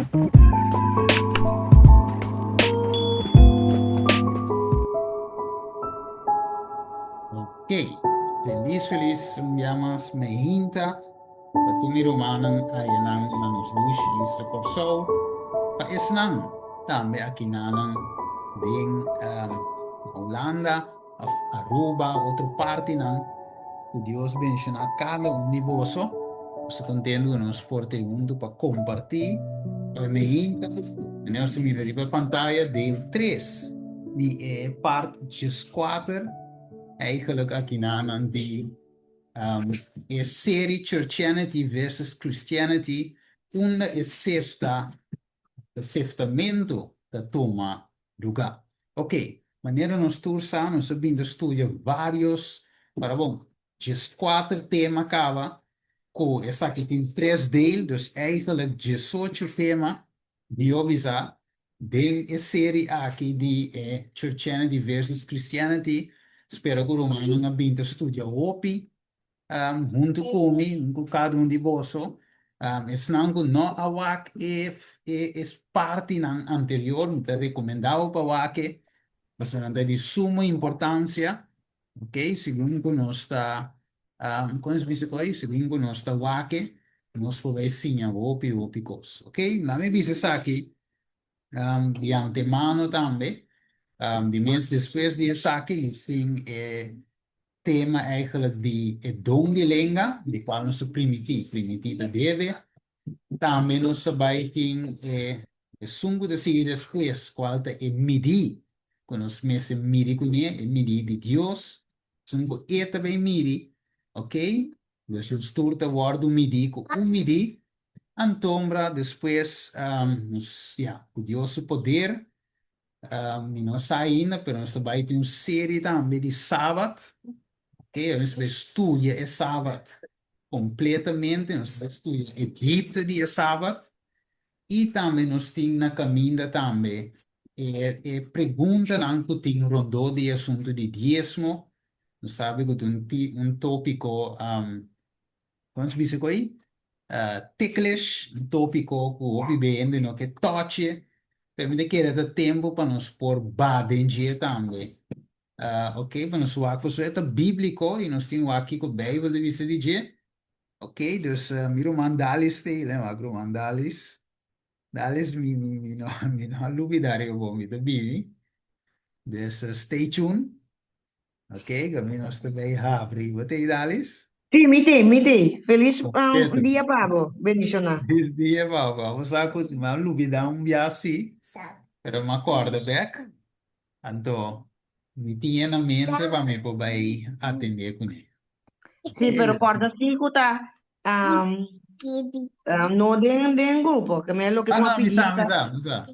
Ok, felis felis un bia mas meinta pa tur mi rumannan ayanan na nos dushi isla Kòrsou, pa esnan tambe akinanan den Hulanda òf Aruba otro partinan ku Dios benshoná kada un di boso. Nos ta kontentu ku nos por te huntu pa kompartí e meinta. Nos ta mira riba e pantaya deel tres di e part 14. Eigenlijk akinanan di e seri Churchianity versus Christianity unda e sefta, e seftamentu ta tuma lugá. Ok, manera nos tur sa nos a bin ta studia vários, para bon, 14 tema kaba ku esaki tin tres deel, dus eigenlijk 18 tema Dio bisa, Den e seri aki di e Churchianity versus Christianity, spera ku rumannan a bin ta studia hopi huntu ku mi, huntu ku kada un di boso. Esnan ku no a wak e e partinan anterior, mi ta rekomendá bo pa wak e, pasobra nan ta di sumo importansia. Ok, segun ku nos ta, kon es bisa ku ei? Segun ku nos ta wak, nos por bai siña hopi, hopi kos. Ok, laat mi bisa esaki di antemano tambe. Di mes despues di esaki nos tin e tema eigenlijk di e don di lenga, di kual nos ta primintí, primintí ta debe. Tambe nos ta bai tin e esun ku ta sigui despues, kual ta e midí ku nos mester midi kuné, e midí di Dios, esun ku e ta bai midi, ok? Dus nos tur ta wòrdu midí ku un midí, antombra despues nos, ya, ku Dios su poder, mi no sa ainda, pero nos ta bai tin un serie tambe di Sabat, ok? Nos ta bai studia e Sabat Completamente nos ta studia e diepte di e Sabat y tambe nos tin na caminda tambe e e preguntanan cu tin rondó di e asunto di diesmo. Nos sabi cu ta un ti un topico con nos bisa cu ey? Ticklish, un topico cu hopi be hende no ke toche, pero mi ta kere ta tempo pa nos por ba den dje tambe. Ok, pa nos wak pasobra e ta bíbliko i nos tin wak kiko Beibel ta bisa di dje. Ok, dus mi ruman Dalis ta ei, lei wak ruman Dalis. Dalis, mi mi mi no mi no a lubida riba bo, mi ta bini. Dus stay tuned. Ok, kaminda nos ta bay habri. Bo ta ei, Dalis? Sí, mi t'ei, mi t'ei. Felis dia pa bo, bendishoná. Felis dia pa bo. Bo sa ku mi a lubida un bia sí, pero mi a kòrda bèk. Anto, mi tin e na mente pa mi por bai atendé kuné. Sí, pero kòrda sí ku ta no den den grupo, ke mi loke Ah, ku a no, mi pidi sa, mi ta. sa, mi sa.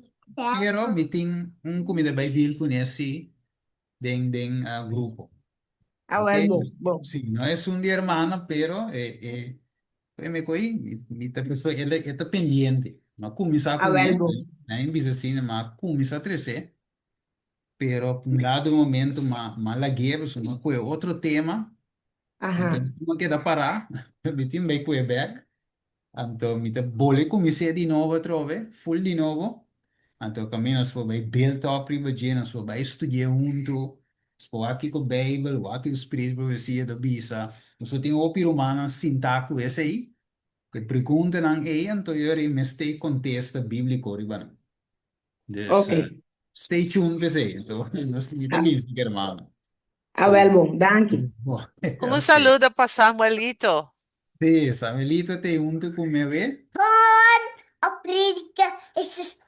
Pero mi tin un ku mi ta bai deal kuné sí den den grupo. Ah, Ok? wèl, bon, bon. Sí, no es un di hermano, pero e e e me ko'i mi mi ta pensa e ta e ta pendiente. Mi a kuminsá Ah, wèl, kuné, bon. mi a bisa asina, mi a kuminsá trese. Pero un dado momento ma ma lagu'é pasobra mi a kohe otro tema, anto Aha. mi a keda pará, mi tin bai kohe bèk, anto mi ta bolbe kumins'é di nobo atrobe, ful di nobo, anto kaminda nos por bai build up riba dje, nos por bai studi'é huntu, nos por wak kiko Beibel, wak kiko Spiritu di Profesia ta bisa, nos por tin hopi rumannan sintá ku esei, ku e preguntanan ei, anto yori mester kontesta bíbliko riba nan. Dus Ok. stay tuned p'esei. Enton nos tin ta bisa ki hermano. Ah, wel bon. Danki. Un Ok. saludo pa Samuelito. Sí, Samuelito te hunto ku mi awe. Hoor op prediken is dus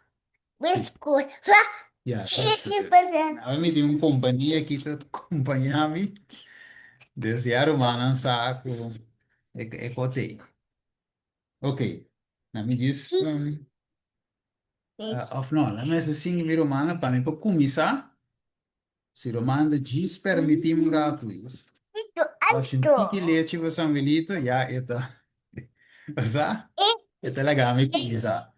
Sí. Ja, Awe mi tin un kompania aki ta kompañá mi. Dus ya rumannan sa ku e e kos ei. Ok, na mi djis of no, la mester singi mi rumannan pa mi por kuminsá. Si ruman ta djis permití mi un ratu, washi un tiki lechi pa Samuelito, ya e ta, sa? E ta laga mi kuminsá.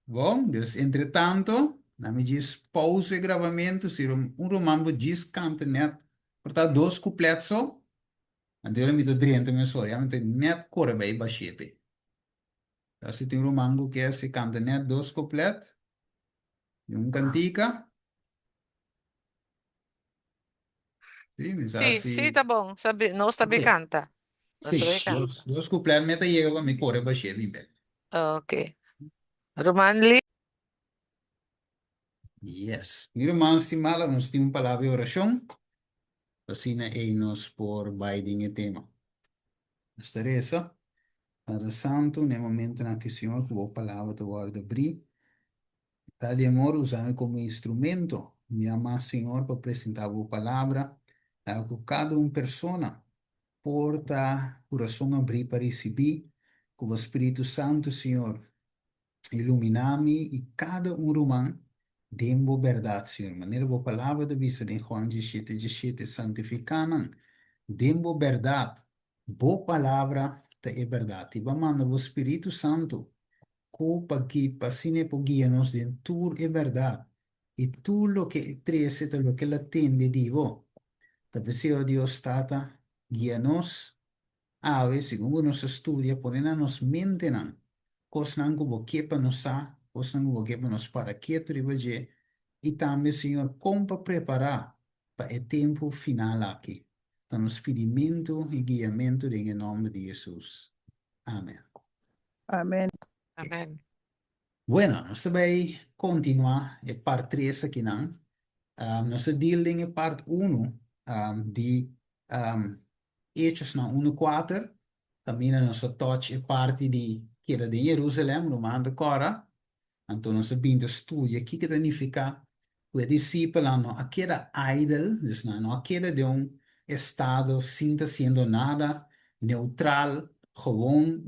Bon, dus entretanto, na mi djis pausa e grabamentu, si un ruman por djis kanta nèt, por ta dos kuplet so, Anto ora mi ta drenta mesora, ya mi ta net kore bai bashepe. Ta si tin ruman ku ke si kanta net dos koplet di un kantika. Sí, mi sa Sí, si. sí, ta bon. Sabi, nos ta Ok. canta. Nos Sí, ta canta. dos kuplet mi ta yega pa mi kore bashé bin bek. Ok. Ruman Lee. Yes. Mi ruman stimá, laga nos tin un palabra di orashon, asina ei nos por bai den e tema. Nos ta resa, Tata Santu, na e momentonan aki, Señor, ku bo palabra ta wòrdu abrí, Ta di amor usa mi komo instrumento. Mi ama, Señor, pa presentá bo Palabra, laga ku kada un persona por ta kurason abrí pa risibí, ku bo Spiritu Santu, Señor, iluminá mi i kada un ruman den bo bèrdat, Señor. Manera bo Palabra ta bisa den Juan diesshete diesshete, Santifiká nan den bo bèrdat, bo Palabra ta e bèrdat. I bo a manda bo Spiritu Santu ku pa gui pa asina e por guia nos den tur e bèrdat, i tur loke e trese ta loke el a tende di bo. Ta p'esei, o Dios Tata, guia nos awe segun ku nos ta studia, pone na nos mentenan kosnan ku bo ke pa nos sa, kosnan ku bo ke pa nos para ketu riba dje, i tambe, Señor, kon pa prepará pa e tempu final aki. Ta nos pidimentu i guiamentu den e nòmber di Hesus. Amen. Amen. Amen. Bueno, nos ta bai kontinuá e part tres akinan. Nos a deal den e part unu di Hechosnan unu kuater, kaminda nos a touch e parti di keda den Jerusalem, ruman ta kòrda. Anto nos a bin ta studia kiko ta nifiká ku e disipelnan no a keda idle, dus nan no a keda den un estado sin ta hasiendo nada, neutral, gewoon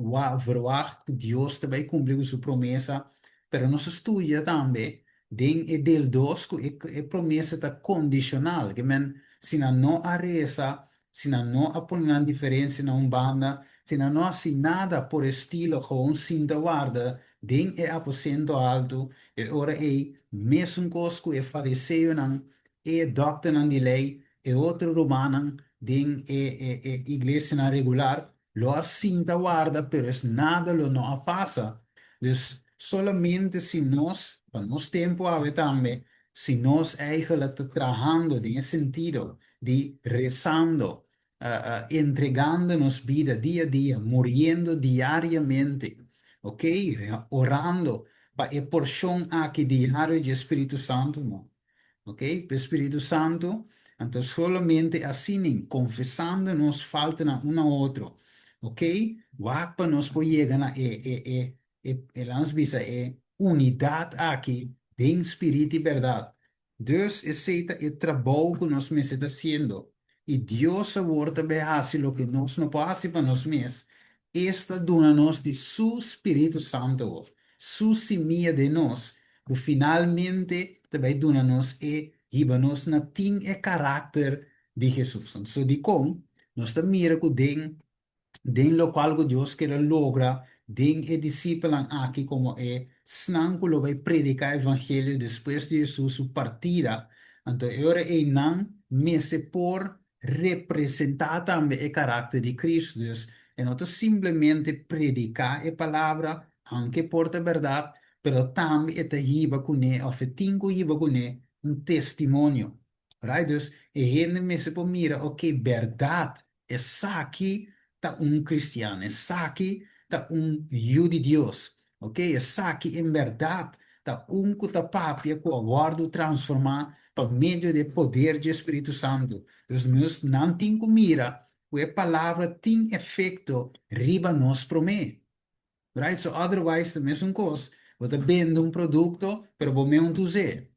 verwagt ku Dios ta bai kumpli ku su promesa. Pero nos a studia tambe den e del dos ku e promesa ta kondishonal, ke men si nan no a resa, si nan no a pone nan diferensia na un banda, si nan no a hasi nada por estilo, gewoon sinta warda den e aposento altu, e ora ei, mesun kos ku e fariseonan, e dòkternan di lei, e otro rumannan den e e iglesianan regular, lo a sinta warda, pero es nada lo no a pasa. Dus, solamente si nos, pa nos tempu awe tambe, si nos eigenlijk ta trahando den e sentido di rezando, entregando nos bida dia dia, muriendo diariamente, ok, orando pa e porshon aki diario dje Spiritu Santu, no. Ok, pa e Spiritu Santu, anto solamente asina, konfesando nos faltanan un na otro, ok, wak pa nos por yega na e, e, e, e, e laat nos bisa e unidat aki den spiritu i bèrdat. Dus esei ta e trabou ku nos mester ta hasiendo. I Dios awor ta bai hasi loke nos no por hasi pa nos mes, Es ta duna nos di Su Spiritu Santu awor, Su simia den nos, ku finalmente ta bai duna nos e hiba nos na tin e karakter di Hesus. Anto dikon nos ta mira ku den den lokual ku Dios ker a logra den e disipelnan aki komo e snan ku lo bai prediká evangelio despues di Hesus su partida, anto e ora ei nan mester por representá tambe e karakter di Kristu. Dus, e no ta simplemente prediká e palabra, aunke por ta bèrdat, pero tambe e ta hiba kuné òf e tin ku hiba kuné un testimonio. Right? Dus e hende mester por mira, ok, bèrdat, esaki ta un kristian, esaki ta un yu di Dios. Ok, esaki en bèrdat ta un ku ta papia ku a wòrdu transformá pa medio di e poder dje Spiritu Santu. Dus nos nan tin ku mira ku e palabra tin efekto riba nos promé. Right? So otherwise ta mesun kos, bo ta bende un produkto pero bo meun ta us'é.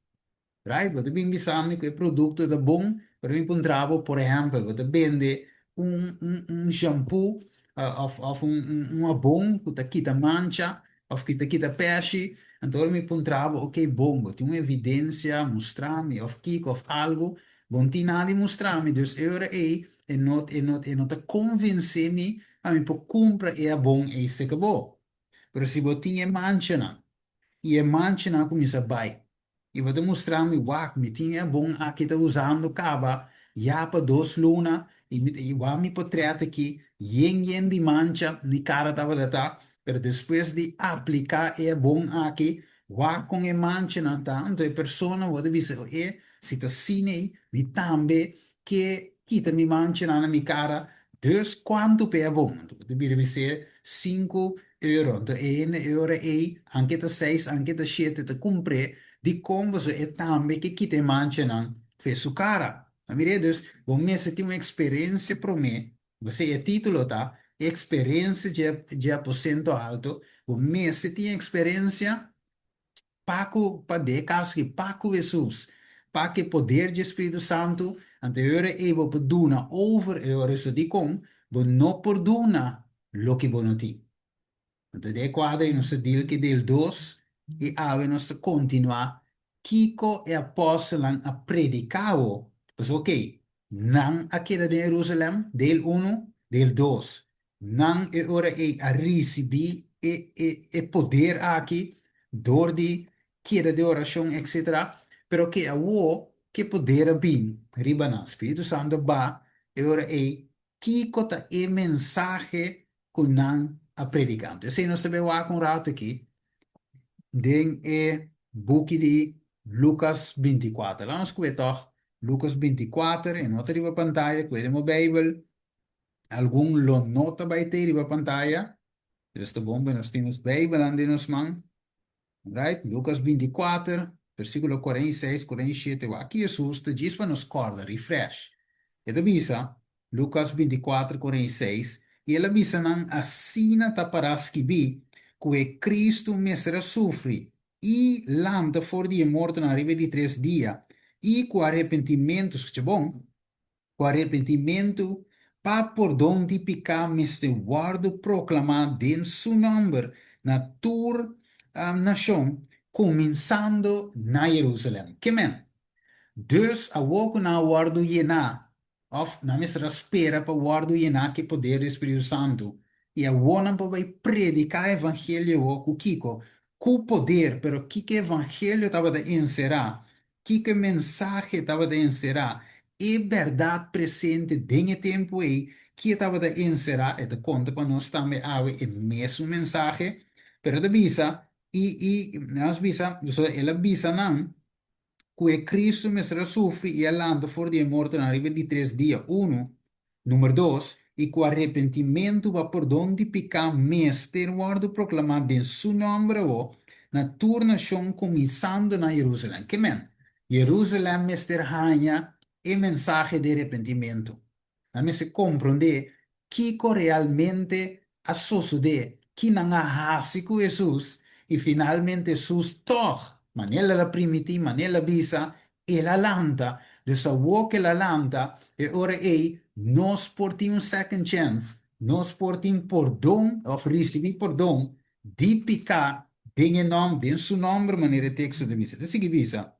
Right? Bo ta bin bisa mi ku e produkto ta bon, pero mi puntra bo, por ehèmpel, bo ta bende un un un shampoo òf òf un un un abon ku ta kita mancha òf ku ta kita pèshi, anto ora mi puntra bo, oke bon, bo tin un evidensia, mustra mi òf kiko òf algu, bo no tin nada di mustra mi, dus e ora ei e no e no e no ta konvensé mi pa mi por kumpra e abon ei seka bo. Pero si bo tin e manchanan i e manchanan a kuminsá bai, I bo ta mustra mi, wak, mi tin e abon aki ta usando kaba ya pa dos luna i mi ta i wak mi potrèt aki yen yen di mancha mi kara tabata ta. Pero despues di apliká e abon aki, wak kon e manchanan ta, anto e persona bo ta bisa, e, si ta asina ei, mi tambe ke kita mi manchanan na mi kara, dus kuantu pa e abon? Anto bo ta bira bis'é sinku euro. Anto e hende e ora ei, anke ta seis, anke ta shete, ta kumpr'é, dikon? Pasobra e tambe ke kita e manchanan for su kara. A mir'é? Dus bo mester tin un eksperensia promé. P'esei e título ta, E Eksperensia dje Aposento Alto. Bo mester tin eksperensia pa ku, pa den e kaso aki, pa ku Hesus, pa ku e poder dje Spiritu Santu. Anto e ora ei bo por duna over e ora eso. Dikon? Bo no por duna loke bo no tin. Anto den e kuadro ei nos ta deal ku e del dos i awe nos ta kontinuá kiko e apòstelnan a prediká awo. Pasobra okey, nan a keda den Herúsalèm, del unu, del dos, nan e ora ei a risibí e e e poder aki dor di keda den orashon etcetera, pero okey awo ke poder a bin riba nan? Spiritu Santu a ba e ora ei. Kiko ta e mensahe ku nan a prediká? Anto esei nos ta bai wak un ratu aki den e buki di Lukas 24. Laat nos kue tòg Lukas 24, e no ta riba pantaya, kue den bo Beibel. Algun lo no ta bai te riba pantaya, dus ta bon pa nos tin nos Beibelnan den nos man. Right? Lukas 24, versíkulo 46, 47, wak ki Hesus ta djis pa nos kòrda, refresh. E ta bisa, Lukas 24, 46, I el a bisa nan, Asina ta pará skibí, ku e Kristu mester a sufri i lanta for di e mortonan riba e di tres dia, i ku arepentimentu, skucha bon, Ku arepentimentu pa pordon di piká mester wòrdu proklamá den Su nòmber na tur nashon, kuminsando na Jerusalèm. Ke men? Dus awor ku nan a wòrdu yená, òf nan mester a spera pa wòrdu yená ku e poder di Spiritu Santu, i awor nan por bai prediká evangelio awor ku kiko? Ku poder, pero kiko evangelio tabata enserá? Kiko e mensahe tabata enserá? E bèrdat presente den e tempu ei, ki e tabata enserá? E ta konta pa nos tambe awe e mesun mensahe, pero e ta bisa, i, i, nos bisa, so el a bisa nan ku e Kristu mester a sufri i a lanta for di e mortonan riba e di tres dia, unu, Number dos, i ku arepentimentu pa pordon di piká mester wòrdu proklamá den Su nòmber awó na tur nashon kuminsando na Jerusalèm. Ke men? Jerusalèm mester haña e mensahe di arepentimentu. Nan mester komprondé kiko realmente a sosodé, ki nan a hasi ku Hesus, i finalmente Hesus tòg, manera el a primití, manera el a bisa, el a lanta. Dus awor ku el a lanta, e ora ei nos por tin un second chance, nos por tin pordon òf risibí pordon di piká den e nòmber, den su nòmber, manera e teksto ta bisa. Ta sigui bisa,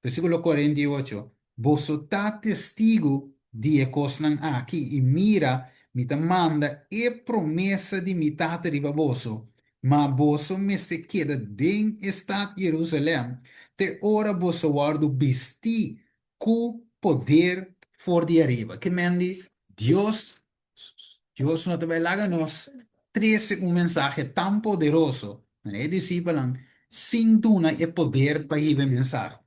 Versíkulo 48, Boso ta testigu di e kosnan aki, i mira, mi ta manda e promesa di mi Tata riba boso, ma boso mester keda den e stat Jerusalèm te ora boso wòrdu bistí ku poder for di ariba. Ke men di Dios? Dios no ta bai laga nos trese un mensahe tan poderoso na e disipelnan sin duna e poder pa hiba e mensahe.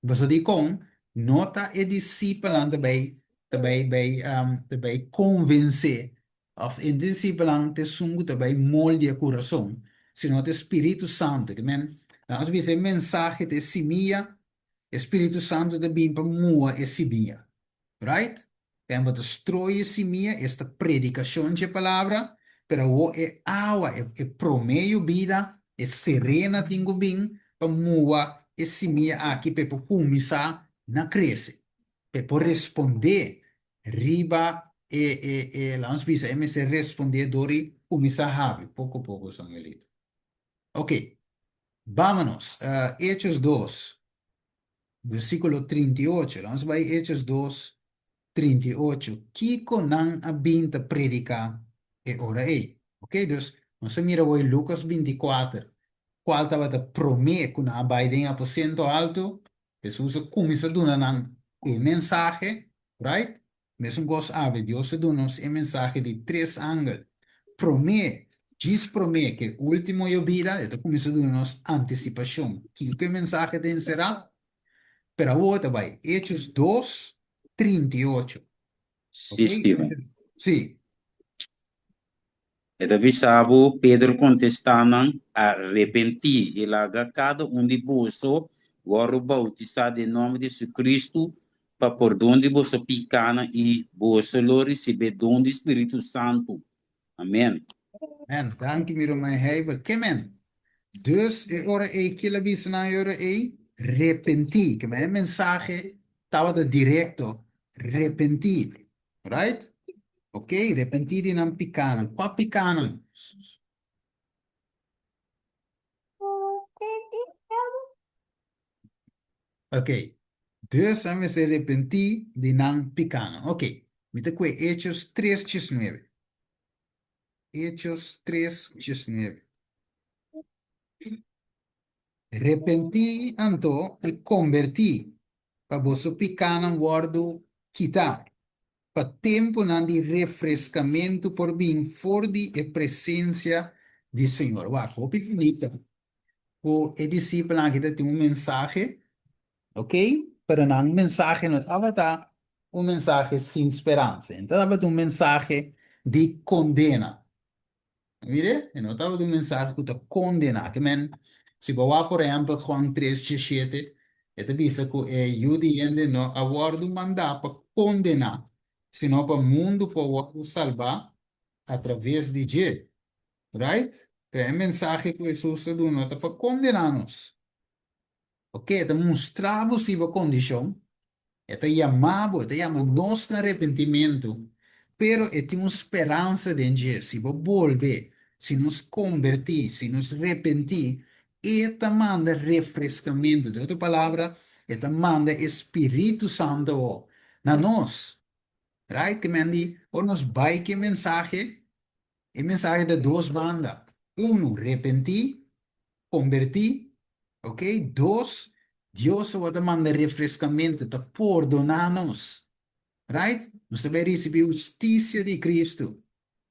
Pasobra dikon no ta e disipelnan ta bai ta bai bai ta bai konvensé òf e disipelnan ta esun ku ta bai moldia kurason, sino ta e Spiritu Santu. Ke men, nos bisa e mensahe ta e simia, e Spiritu Santu ta bin pa mua e simia. Right? Tempo ta strooi e simia, esta predikashon dje palabra, pero awor e awa, e, e promé yobida, e serena tin ku bin pa muha e simia aki pa e por kuminsá na krese, pa e por respondé riba e, e, e, laga nos bisa, e mester respondé dor di kuminsá habri poko poko, Samuelito. Oké, bámonos. Hechos dos. Versíkulo 38. Laat bai Hechos 2, 38. Kiko nan a bin ta prediká e ora ei? Ok, dus nos a mira hoy Lucas 24, kual tabata promé ku nan a bai den aposento alto. Hesus a kuminsá duna nan e mensahe, right? Mesun kos awe, Dios a duna nos e mensahe di tres angel. Promé, Djis promé ku e último yobida, e ta kuminsá duna nos antisipashon kiko e mensahe ta enserá. Pero awor ta bai Hechos 2, 38. Sí, Ok? Steven. Sí. E ta bisa bo, Pedro kontestá nan, Arepentí i laga kada un di boso wòrdu boutisá den nòmber di Jesucristo pa pordon di boso pikánan i boso lo risibí don di Spiritu Santu. Amèn. Amèn. Danki mi ruman Heibert. Ke men? Dus e ora ei, kil a bisa nan e ora ei? Repentí. Ke men e mensahe tabata direkto. Repentí. Right? Ok, repentí di nan pikánan. Kua pikánan? Ok, dus nan mester repentí di nan pikánan. Ok, mi ta kue Hechos tres diesnuebe. Hechos tres diesnuebe. Repentí anto i kombertí, pa boso pikánan wòrdu kitá, pa tempunan di refreskamentu por bin for di e presensia di Señor. Wak, hopi bunita ku e disipelnan aki ta tin un mensahe, ok, pero nan mensahe no tabata un mensahe sin speransa, e tabata un mensahe di kondena. Mire, e no tabata un mensahe ku ta kondená. Ke men, si bo wak por ehèmpel Juan tres diesshete, e ta bisa ku e Yu di hende no a wòrdu mandá pa kondená, sino pa mundu por wòrdu salbá atraves di dje. Right? Pero e mensahe ku Hesus ta duna no ta pa kondená nos. Ok, e ta mustra bo si bo kondishon, e ta yama bo, e ta yama nos na repentimentu, pero e tin un speransa den dje, si bo bolbe, si nos kombertí, si nos repentí, e ta manda refreskamentu, den otro palabra, e ta manda e Spiritu Santu awor na nos. Right? Ke men di, ora nos bai ku e mensahe, E mensahe ta dos banda. Unu, repentí, kombertí, ok. Dos, Dios awor ta manda refreskamentu, ta pordoná nos. Right? Nos ta bai risibí hustisia di Kristu,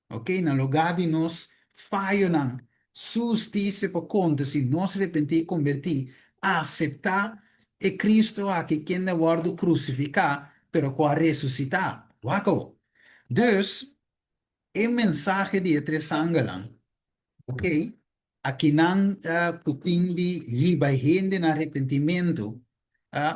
ok, na lugá di nos fayonan. Su hustisia por konta si nos repentí i kombertí, aseptá e Kristu aki kende a wòrdu krusifiká pero ku a resusitá. Wak awor. Dus, E mensahe di e tres angelnan, ok, akinan ku tin di hiba hende na arepentimentu,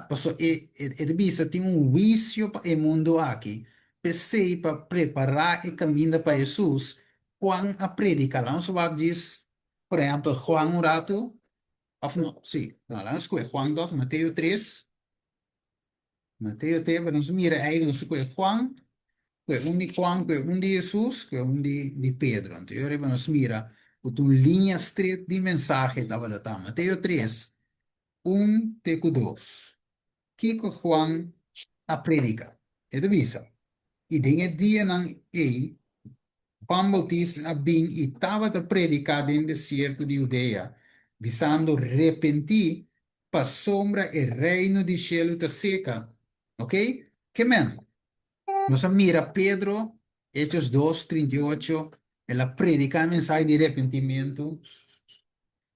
pasobra e e ta bisa tin un huisio pa e mundu aki, p'esei pa prepará e kaminda pa Hesus, Juan a prediká. Laga nos wak djis, por ehèmpel, Juan un ratu, òf no, sí, no, laga nos kohe Juan tòg, Mateo tres. Mateo te, pero nos mira ei nos koe Juan, koe un di Juan, koe un di Hesus, koe un di di Pedro. Anto yo riba nos mira ku ta un liña stret di mensahe tabata ta. Mateo tres, un te ku dos. Kiko Juan a predika? E ta bisa, I den e dianan ei Juan Bautista a bin i tabata prediká den desierto di Hudea, bisando, Repentí, pasobra e reino di shelu ta seka. Ok? Ke men? Nos a mira Pedro, Hechos dos, 38, el a prediká e mensahe di repentimentu.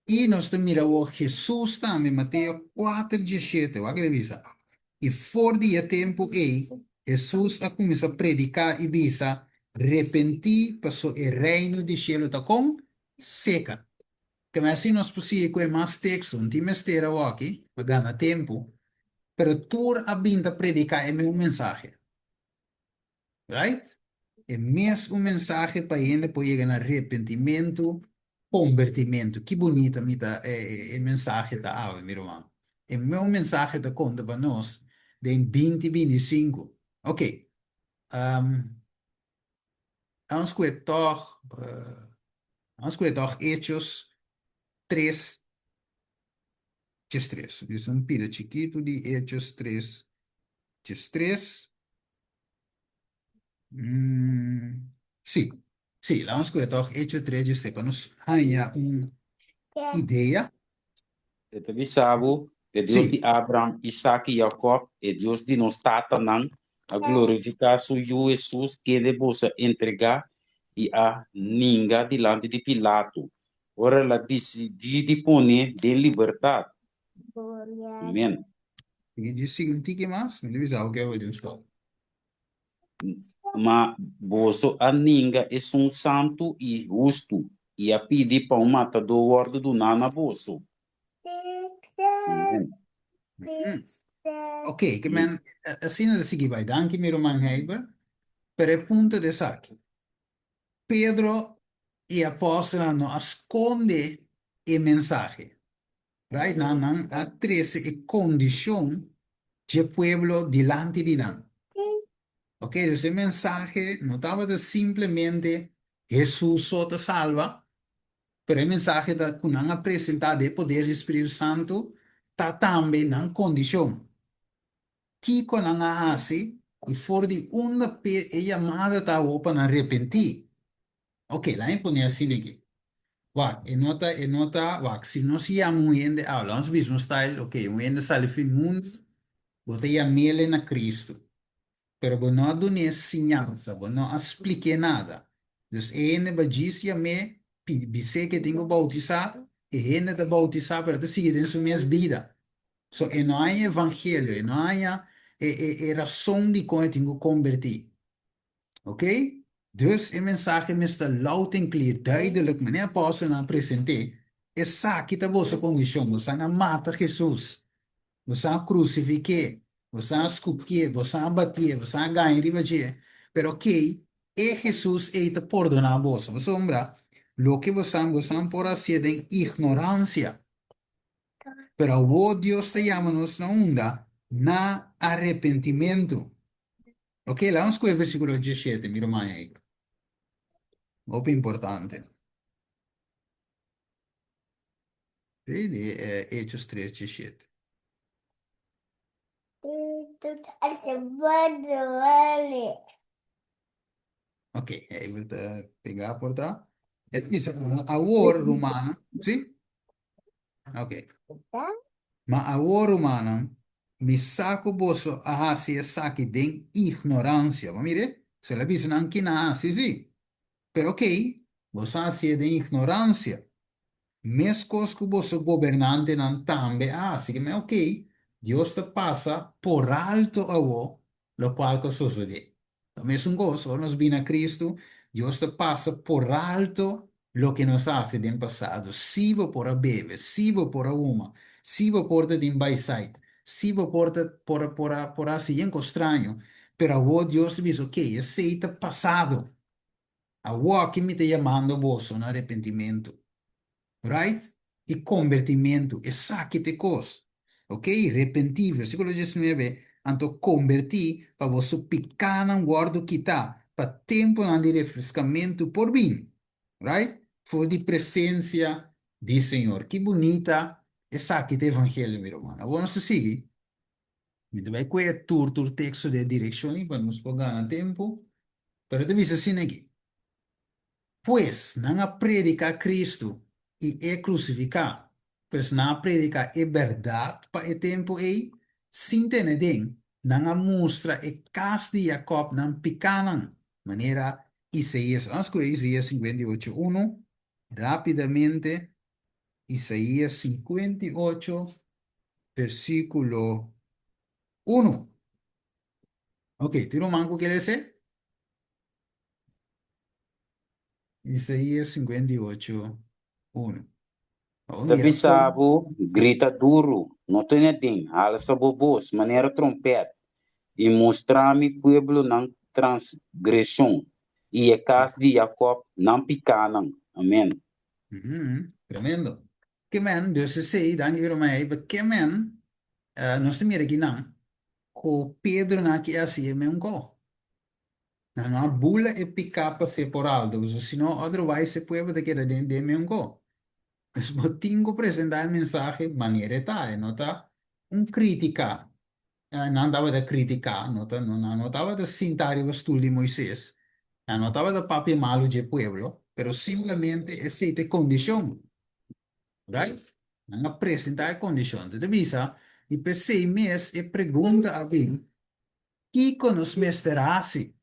I nos ta mira awor Hesus tambe, Mateo kuater, diesshete, wak el a bisa, I for di e tempu ei, Hesus a kuminsá prediká i bisa, Repentí, paso e reino di shelu ta kon? Seka. Keme asi nos por sigui ku e mas teksto, no tin mester awoki pa gana tempu, pero tur a bin ta prediká e mesun mensahe. Right? E mes un mensahe pa hende por yega na repentimentu, kombertimentu. Ki bunita mi ta e mensahe ta awe, mi ruman. E mesun mensahe ta konta pa nos den binti binti sinku. Ok, um, Nos kue tòg, nos kue tòg Hechos tres djestres. Dis un pida chikitu di Hechos tres djestres. Sí, sí, laat nos kue tòg Hechos tres djestres pa nos haña un idea. E ta bisa bo, E Dios di Abraham, Isaac i Jacob, e Dios di nos tatanan, a glorifiká su Yu Hesus, kende boso a entregá. i a ninga dilanti di Pilato, ora el a disidí di pon'é den libertat. Amèn. Sigui djis sigui un tiki mas, mi ta bisa bo ke bo tin stòp. Ma boso a ninga esun santu i hustu, i a pidi pa un matadó wòrdu duná na boso. Amèn. Ok, ke men asina ta sigui bai. Danki mi ruman Heber. Pero e punto ta esaki. Pedro i apòstelnan no a skonde e mensahe. Right? Nan nan a trese e kondishon dje pueblo dilanti di nan. Ok, dus e mensahe no tabata simplemente Hesus so ta salba, pero e mensahe ta ku nan a presentá den e poder di Spiritu Santu ta tambe nan kondishon. Kiko nan a hasi i for di unda p'e e yamada ta awor pa nan repentí? Ok, laat mi pone asina aki. Wak, e no ta, e no ta, wak, si nos yama un hende awe, laat nos bisa un style, ok, un hende sali fin mundu, bo ta yam'el na Cristo, pero bo no a dun'é siñansa, bo no a splik'é nada. Dus e hende ba djis yam'é, pi, bis'é ke tin ku bautisá, e hende ta bautisá, pero ta sigui den su mes bida. So e no haña evangelio, e no haña e, e, e rason dikon e tin ku kombertí. Ok? Dus e mensahe mester loud and clear, duidelijk, manera apòstelnan a present'é, Esaki ta boso kondishon, bosan a mata Hesus, bosan a krusifik'é, bosan a skupié, bosan a batié, bosan a gaña riba dje, pero ok, e Hesus ei ta pordoná boso, pasobra loke bosan bosan por hasié den ignoransia. Pero awor Dios ta yama nos na unda? Na arepentimentu. Ok, laga nos kohe versíkulo diesshete, mi ruman ei. Hopi importante. Sí, di eh, Hechos 3, 17. Ok, even te pega por ta. E bisa, awor, rumannan, sí? Ok. Ma awor, rumannan, mi sa ku boso a hasi esaki den ignoransia. Bo mira, so el a bisa nan kina a hasi, sí. Pero ok, boso a hasié den ignoransia. Meskos ku boso gobernantenan tambe a hasi. Ke men ok, Dios ta pasa por alto awor lokual ku a sosodé. Ta mesun kos, ora nos bini a Kristu, Dios ta pasa por alto loke nos a hasi den pasado. Si bo por a bebe, si bo por a huma, si bo por ta tin baisait, si bo por ta por a por a por a hasi yen kos straño, pero awor Dios ta bisa, ok, esei ta pasado. Awor aki mi ta yamando boso na arepentimentu. Right? I kombertimentu. Esaki ta e kos. Ok? Repentí, versíkulo diesnuebe, Anto kombertí pa boso pikánan wòrdu kitá, pa tempunan di refreskamentu por bin. Right? For di presensia di Señor. Ki bunita esaki ta evangelio, mi ruman. Awor nos ta sigui. Mi ta bai kue tur tur teksto den e direkshon ei pa nos por gana tempu. Pero ta bisa asina aki. Pues, nan a prediká Kristu i E krusifiká. Pues nan a prediká e bèrdat pa e tempu ei, sin tene den, nan a mustra e kas di Jakòb nan pikánan, manera Isaías. Nos skohe Isaías 58, unu rápidamente. Isaías 58, versíkulo unu. Ok, tin ruman ku ke lesa? Isaías 58, 1. Awor Ta mira bisa kon. bo, Grita duru, no tene den, halsa bo bos manera trompèt, i mustra mi pueblo nan transgreshon, i e kas di Jakòb nan pikánan. Amèn. Tremendo. Ke men, dus esei, danki mi ruman Heber, ke men, nos ta mira akinan, ku Pedro nan aki a hasi e meun kos. Nan no a bula e piká pas'é por alto, pasobra si no, otherwise e pueblo ta keda den den meun kos. Dus bo tin ku presentá e mensahe manera e ta, e no ta un krítika. Nan tabata kritiká, no ta, no, nan no tabata sintá riba stul di Moises, nan no tabata papia malu dje pueblo, pero simplemente esei ta e kondishon. Right? Nan a presentá e kondishon. Ta bisa, i p'esei mes e pregunta a bin, Kiko nos mester hasi?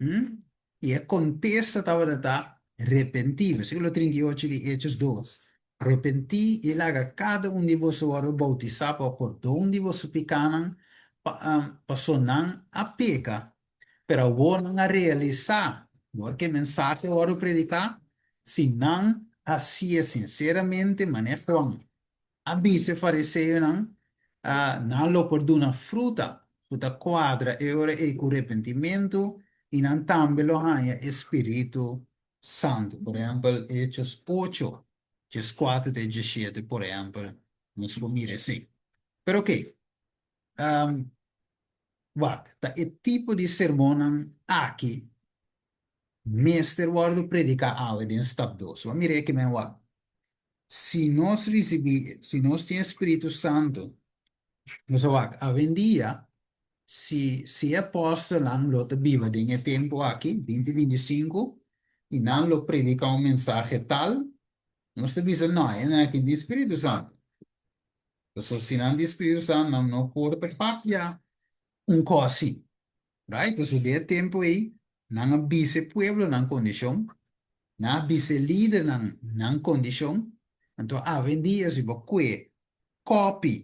Hm? I e kontesta tabata ta, Repentí, versíkulo 38 di Hechos 2, Repentí i laga kada un di boso wòrdu boutisá pa pordon di boso pikánan, pa, paso nan a peka, pero awor nan a realisá, dor ku e mensahe a wòrdu prediká, si nan hasié sinseramente manera Juan a bisa e fariseonan, nan lo por duna fruta ku ta kuadra e ora ei ku repentimentu i nan tambe lo haña e spiritu santu. Por ehèmpel, Hechos 8, 14 te 17, por ehèmpel, nos por mira esei. Pero oke, wak, ta e tipo di sermonnan aki mester wòrdu prediká awe den stap dos. Bo a mira e ke men wak. Si nos risibí, si nos tin e Spiritu Santu, nos a wak, awendia, si, si e apòstelnan lo ta biba den e tempu aki, 2025, i nan lo prediká un mensahe tal, nos ta bisa, no, e nan aki tin Spiritu Santu. Pasobra si nan tin Spiritu Santu, nan no por ta papia un kos así. Right? Pasobra den e tempu ei, nan a bisa e pueblo nan kondishon, nan a bisa e lidernan nan kondishon, anto awendia si bo kue kòpi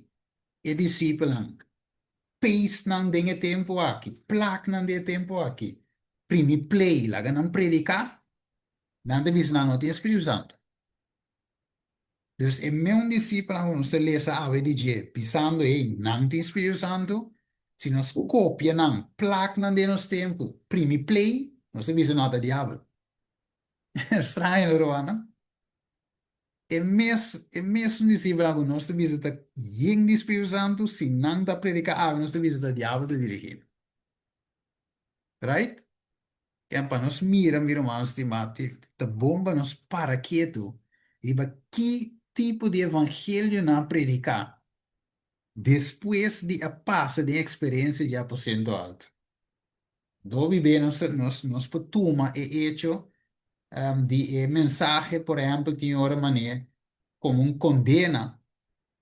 e disipelnan, paste nan den e tempu aki, plak nan den e tempu aki, primi play, laga nan prediká, nan ta bisa nan no tin e Spiritu Santu. Dus e meun disipelnan ku nos ta lesa awe di dje, bisando, Hey, nan tin Spiritu Santu, si nos kopia nan, plak nan den nos tempu, primi play, nos ta bisa no ta diabel. Straño, no rumannan? E mes, e mesun disipelnan ku nos ta bisa ta yen di Spiritu Santu, si nan ta prediká awe, nos ta bisa ta diabel ta dirigí nan. Right? Ken pa nos mira, mi ruman stimá, ta bon pa nos para ketu riba ki tipo di evangelio nan a prediká despues di a pasa den eksperensia di aposento alto. Hopi be nos nos nos por tuma e echo di e mensahe, por ehèmpel, tin ora manera komo un kondena,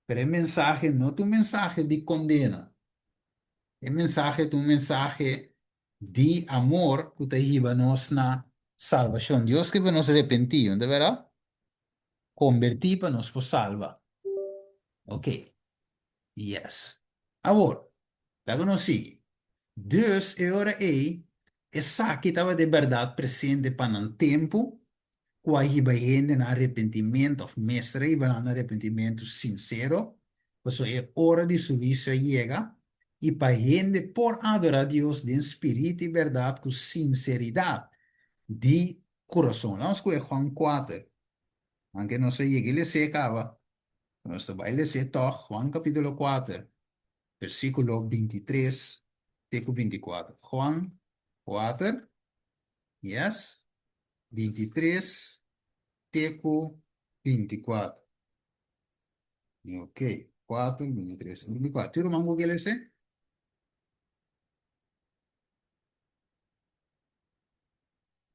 pero e mensahe no ta un mensahe di kondena. E mensahe ta un mensahe di amor ku ta hiba nos na salbashon. Dios ke pa nos repentí, no ta bèrdat? Kombertí pa nos por salba. Ok. Yes. Awor, laga nos sigui. Dus e ora ei, esaki tabata e bèrdat presente pa nan tempu, ku a hiba hende na arepentimentu òf mester a hiba nan na arepentimentu sinsero, pasobra e ora di su huisio a yega, i pa hende por adorá Dios den spiritu i bèrdat ku sinseridat di kurason. Laga nos kohe Juan kuater, anke nos a yega i les'é kaba, nos ta bai les'é tòg, Juan kapítulo kuater, versíkulo 23 te ku 24. Juan kuater, yes. 23 te ku 24. Ok, 4, 23, 24. Tur ruman ku ke lese?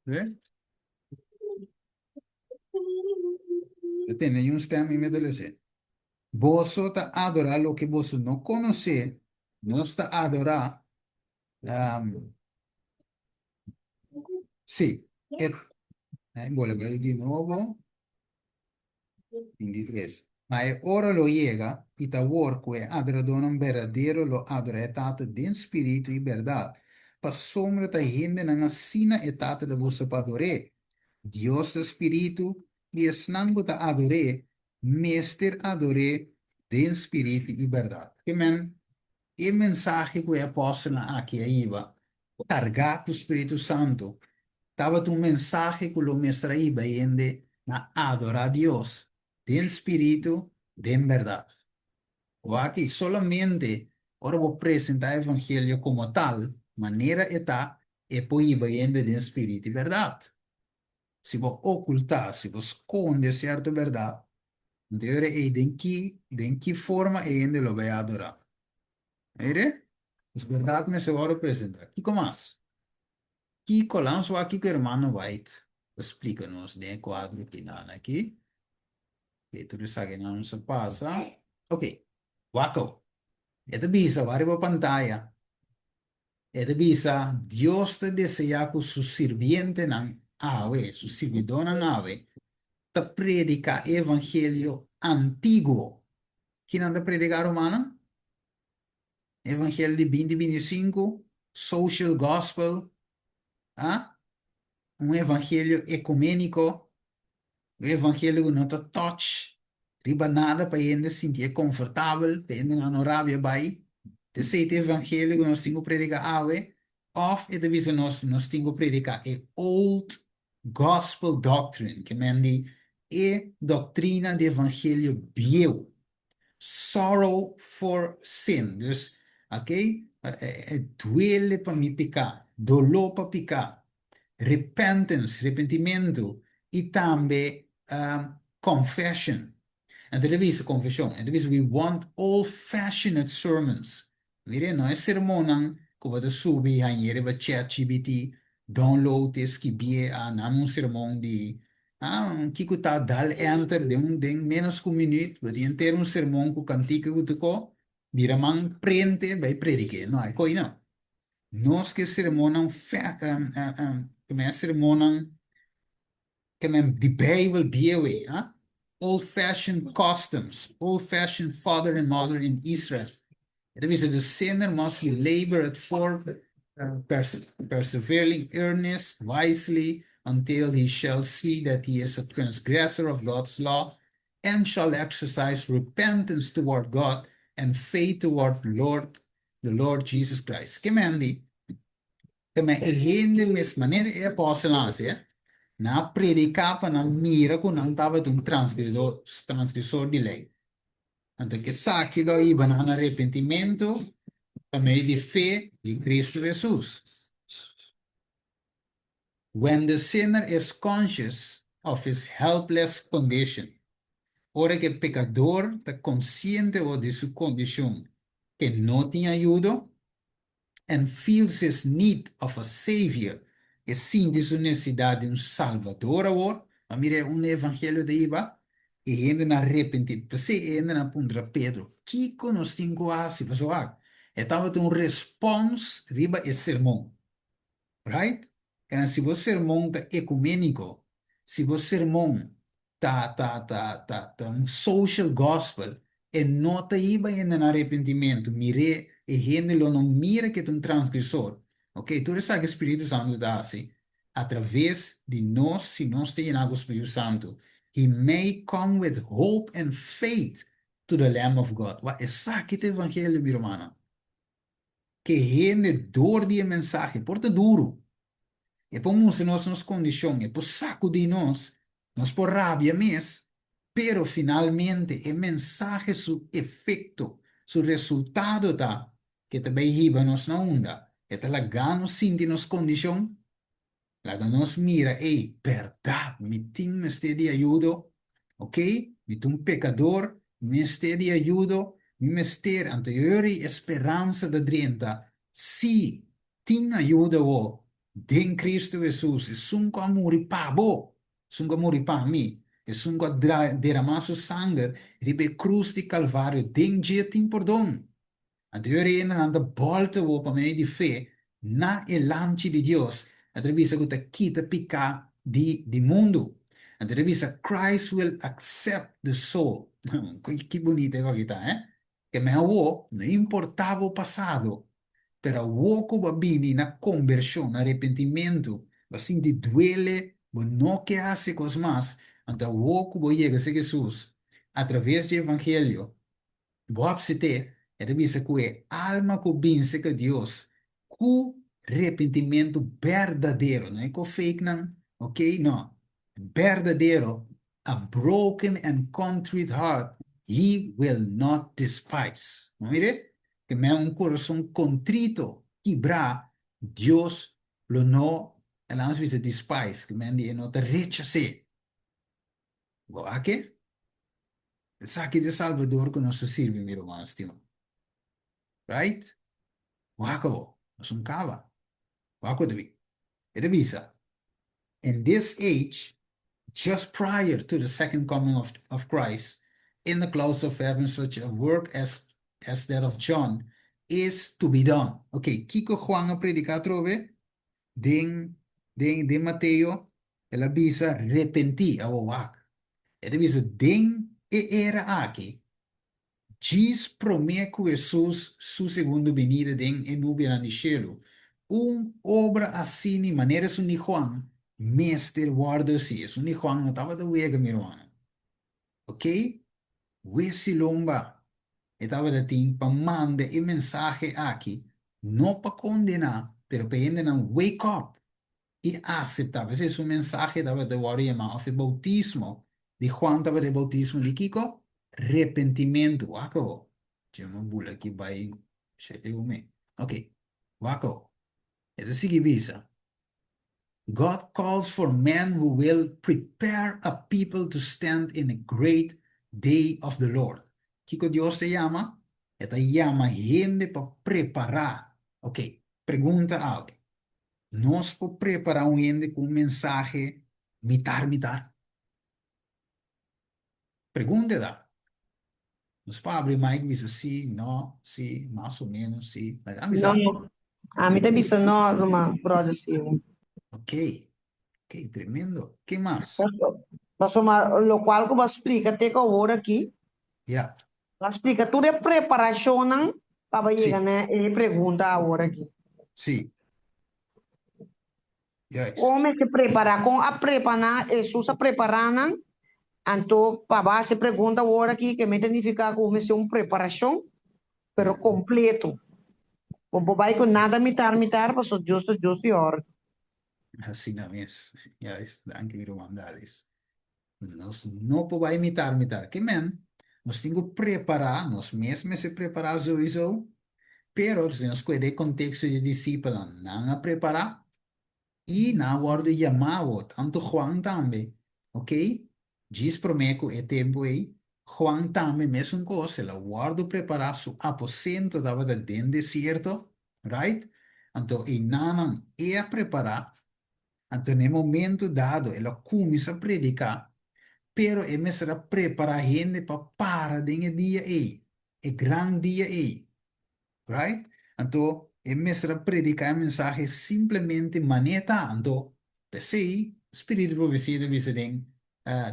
Ve? E tende un stem i me ta lese. Boso ta adorá loke boso no konosé, nos ta adorá Um, sí, e, eh, bolbe di nuevo. 23. Ma e ora lo yega, i ta awor, ku e adoradónan berdadero lo adorá e Tata den spiritu i bèrdat, pasobra ta hendenan asina e Tata ta gusta pa ador'é. Dios ta spiritu, i esnan ku ta ador'é mester ador'é den spiritu i bèrdat. Ke men E mensahe ku e apòstelnan aki a hiba, kargá ku spiritu santu, tabata un mensahe ku lo mester a hiba hende na adorá Dios den spiritu, den bèrdat. Wak-i, solamente ora bo presentá e evangelio komo tal, manera e ta, e por hiba hende den spiritu i bèrdat. Si bo okultá, si bo skonde sierto bèrdat, anto e ora ei den ki, den ki forma e hende lo bai adorá? Mire, es bèrdat mester wòrdu presentá. Kiko mas? Kiko, laga nos wak kiko hermano White ta splika nos den e kuadro kinan aki. Oke, tur esakinan nos a pasa. Oke, wak awo. E ta bisa, wak riba pantaya. E ta bisa, Dios ta deseá ku su sirbientenan awe, su sirbidónan awe, ta prediká e evangelio antiguo. Ki nan ta prediká, rumannan? Evangelio di binti 25, social gospel, ah? Un evangelio ekuméniko, un evangelio ku no ta touch riba nada pa hende sintié konfortabel, pa hendenan no rabia bai. Esei ta e evangelio ku nos tin ku prediká awe? Òf e ta bisa nos, nos tin ku prediká e old gospel doctrine, ke men di e doktrina di evangelio bieu, sorrow for sin, dus, ok, e duele pa mi piká, doló pa piká, repentance, repentimentu, i tambe confession. Anto ta bisa confesion, e ta bisa we want old fashioned sermons. Mire, no e sermonnan ku bo ta subi hañ'é riba ChatGPT, download e, skibié, ah, nami un sermon di, ah, kiko ta, dal enter den un den ménos ku un minüt, bo tin henter un sermon ku kantika ku tokó, bira man prente bai predik'é. No, e koi no. Nos ke sermonnan fe, sermonnan Ke men di Bijbel bieu ei, ha? Old fashioned customs, old fashioned father and mother in Israel. E ta bisa the sinner must be labored for perseverely earnest, wisely, until he shall see that he is a transgressor of God's law and shall exercise repentance toward God and faith toward Lord, the Lord Jesus Christ. Ke men di? Ta men e hende mes manera e apòstelnan hasi, nan a prediká pa nan mira ku nan tabata un transgredor, transgresor di lei. Anto esaki lo a hiba nan na arepentimentu pa medio di fe di Kristu Hesus. When the sinner is conscious of his helpless condition, ora ku e pekador ta konsiente awor di su kondishon ku e no tin ayudo, and feels his need of a savior, e sinti su necesidad di un salbador awor, ma mira e unda e evangelio ta hiba, e hendenan arrepenti, p'esei e hendenan a puntra Pedro, Kico nos tin cu haci? Pasobra wak, e tabata un respons riba e sermon. Right? Kende si bo sermon ta ecumenico, si bo sermon ta ta ta ta ta un social gospel, e no ta hiba hende na arepentimentu, mir'é, e hende lo no mira ke ta un transgresor. Ok, tur esaki Spiritu Santu ta hasi atraves di nos si nos ta yená ku Spiritu Santu. He may come with hope and faith to the Lamb of God. Wak, esaki ta evangelio, mi rumannan. Ke hende dor di e mensahe por ta duru. E por mustra nos nos kondishon, e por sakudí nos, nos por rabia mes, pero finalmente e mensahe su efekto, su resultado ta ke ta bai hiba nos na unda? E ta laga nos sinti nos kondishon? Laga nos mira, ey, bèrdat, mi tin mester di ayudo, ok, mi ta un pekador, mi mester di ayudo, mi mester, anto e ora ei e speransa ta drenta, sí, tin ayudo awor den Cristo Hesus, esun ku a muri pa bo, esun ku a muri pa mi, esun ku a deramá su sanger riba e krus di Kalvario, den dje tin pordon. Anto e reinanan ta bòlta awor pa medio di fe na e Lamchi di Dios, a ta bisa ku ta kita piká di di mundu. Anto ta bisa Christ will accept the soul. Ki bunita e kos ta, eh? Ke men awor, no importá bo pasado, pero awor ku bo a bini na kombershon, na arepentimentu, bo a sinti duele, bo no ke hasi e kos mas, anto awor ku bo yega serka Hesus, atraves di evangelio, Bo apsit'é, e ta bisa ku e alma ku binse ka Dios ku repentimentu berdadero, no e ko fake nan, ok, no, berdadero, a broken and contrite heart he will not despise. Bo mir'é? Ke men un kurason kontrito, kibrá, Dios lo no, e laga nos bisa despise, ke men di e no ta rechas'é. Bo a ke? Esaki ta e Salbador ku nos ta sirbi, mi ruman stima. Right? Wak awor, nos un kaba. Wak ku ta bin. E ta bisa, In this age, just prior to the second coming of, of Christ, in the clouds of heaven such a work as, as that of John, is to be done. Ok, kiko Juan a prediká atrobe? Den, den, den Mateo, el a bisa repentí, awor wak. E ta bisa den e era aki, djis promé ku Hesus su segundo binida den e nubianan di shelu, un obra asini manera esun di Juan mester wòrdu hasi. Esun di Juan no tabata wega, mi rumannan. Ok, wesi lomba e tabata tin pa manda e mensahe aki, no pa kondená, pero pa e hendenan wake up i aseptá. P'esei su mensahe tabata wòrdu yamá, òf e boutismo di Juan tabata e boutismo di kiko? Repentimentu. Wak awo. Dje mi bula aki bai shete umi. Ok, wak awo. E ta sigui bisa, God calls for men who will prepare a people to stand in the great day of the Lord. Kiko Dios ta yama? E ta yama hende pa prepará. Ok, pregunta awe. Nos por prepará un hende ku un mensahe mitar mitar? Pregunta e ta. Nos por abri mic bisa si, no, si, mas o menos, si. Laga mi sa. No, ami ta bisa no, ruman, brother Steven. Ok, ok, tremendo. Ke mas? Pasobra lokual ku bo a splika te ku awor aki, Ya. bo a splika tur e preparashonnan pa bo yega na e pregunta awor aki. Si. Juist. Kon mester prepará? Kon a prepaná? Hesus a prepará nan. Anto pa base pregunta awor aki ke mester nifiká ku mester un preparashon pero kompleto. Bo por bai ku nada mitar mitar pasobra Dios ta Dios di òrdu. Asina mes. Juist. Danki mi ruman Dalis. Nos no por bai mitar mitar. Ke men? Nos tin ku prepará, nos mes mester prepará souiso, pero si nos kueda e konteksto di e disipelnan, nan a prepará i nan a wòrdu yamá awor, tantu Juan tambe, oke? Djis promé ku e tempu ei, Juan tambe mesun kos, el a wòrdu prepará, su aposento tabata den desierto, right? Anto einanan e a prepará. Anto na e momento dado el a cuminsa predica, pero e mester a prepara hende pa para den e dia ey, e gran dia ey. Right? Anto e mester a predica e mensahe simplemente mane ta. Anto p'esey Spiritu di Profecia ta bisa den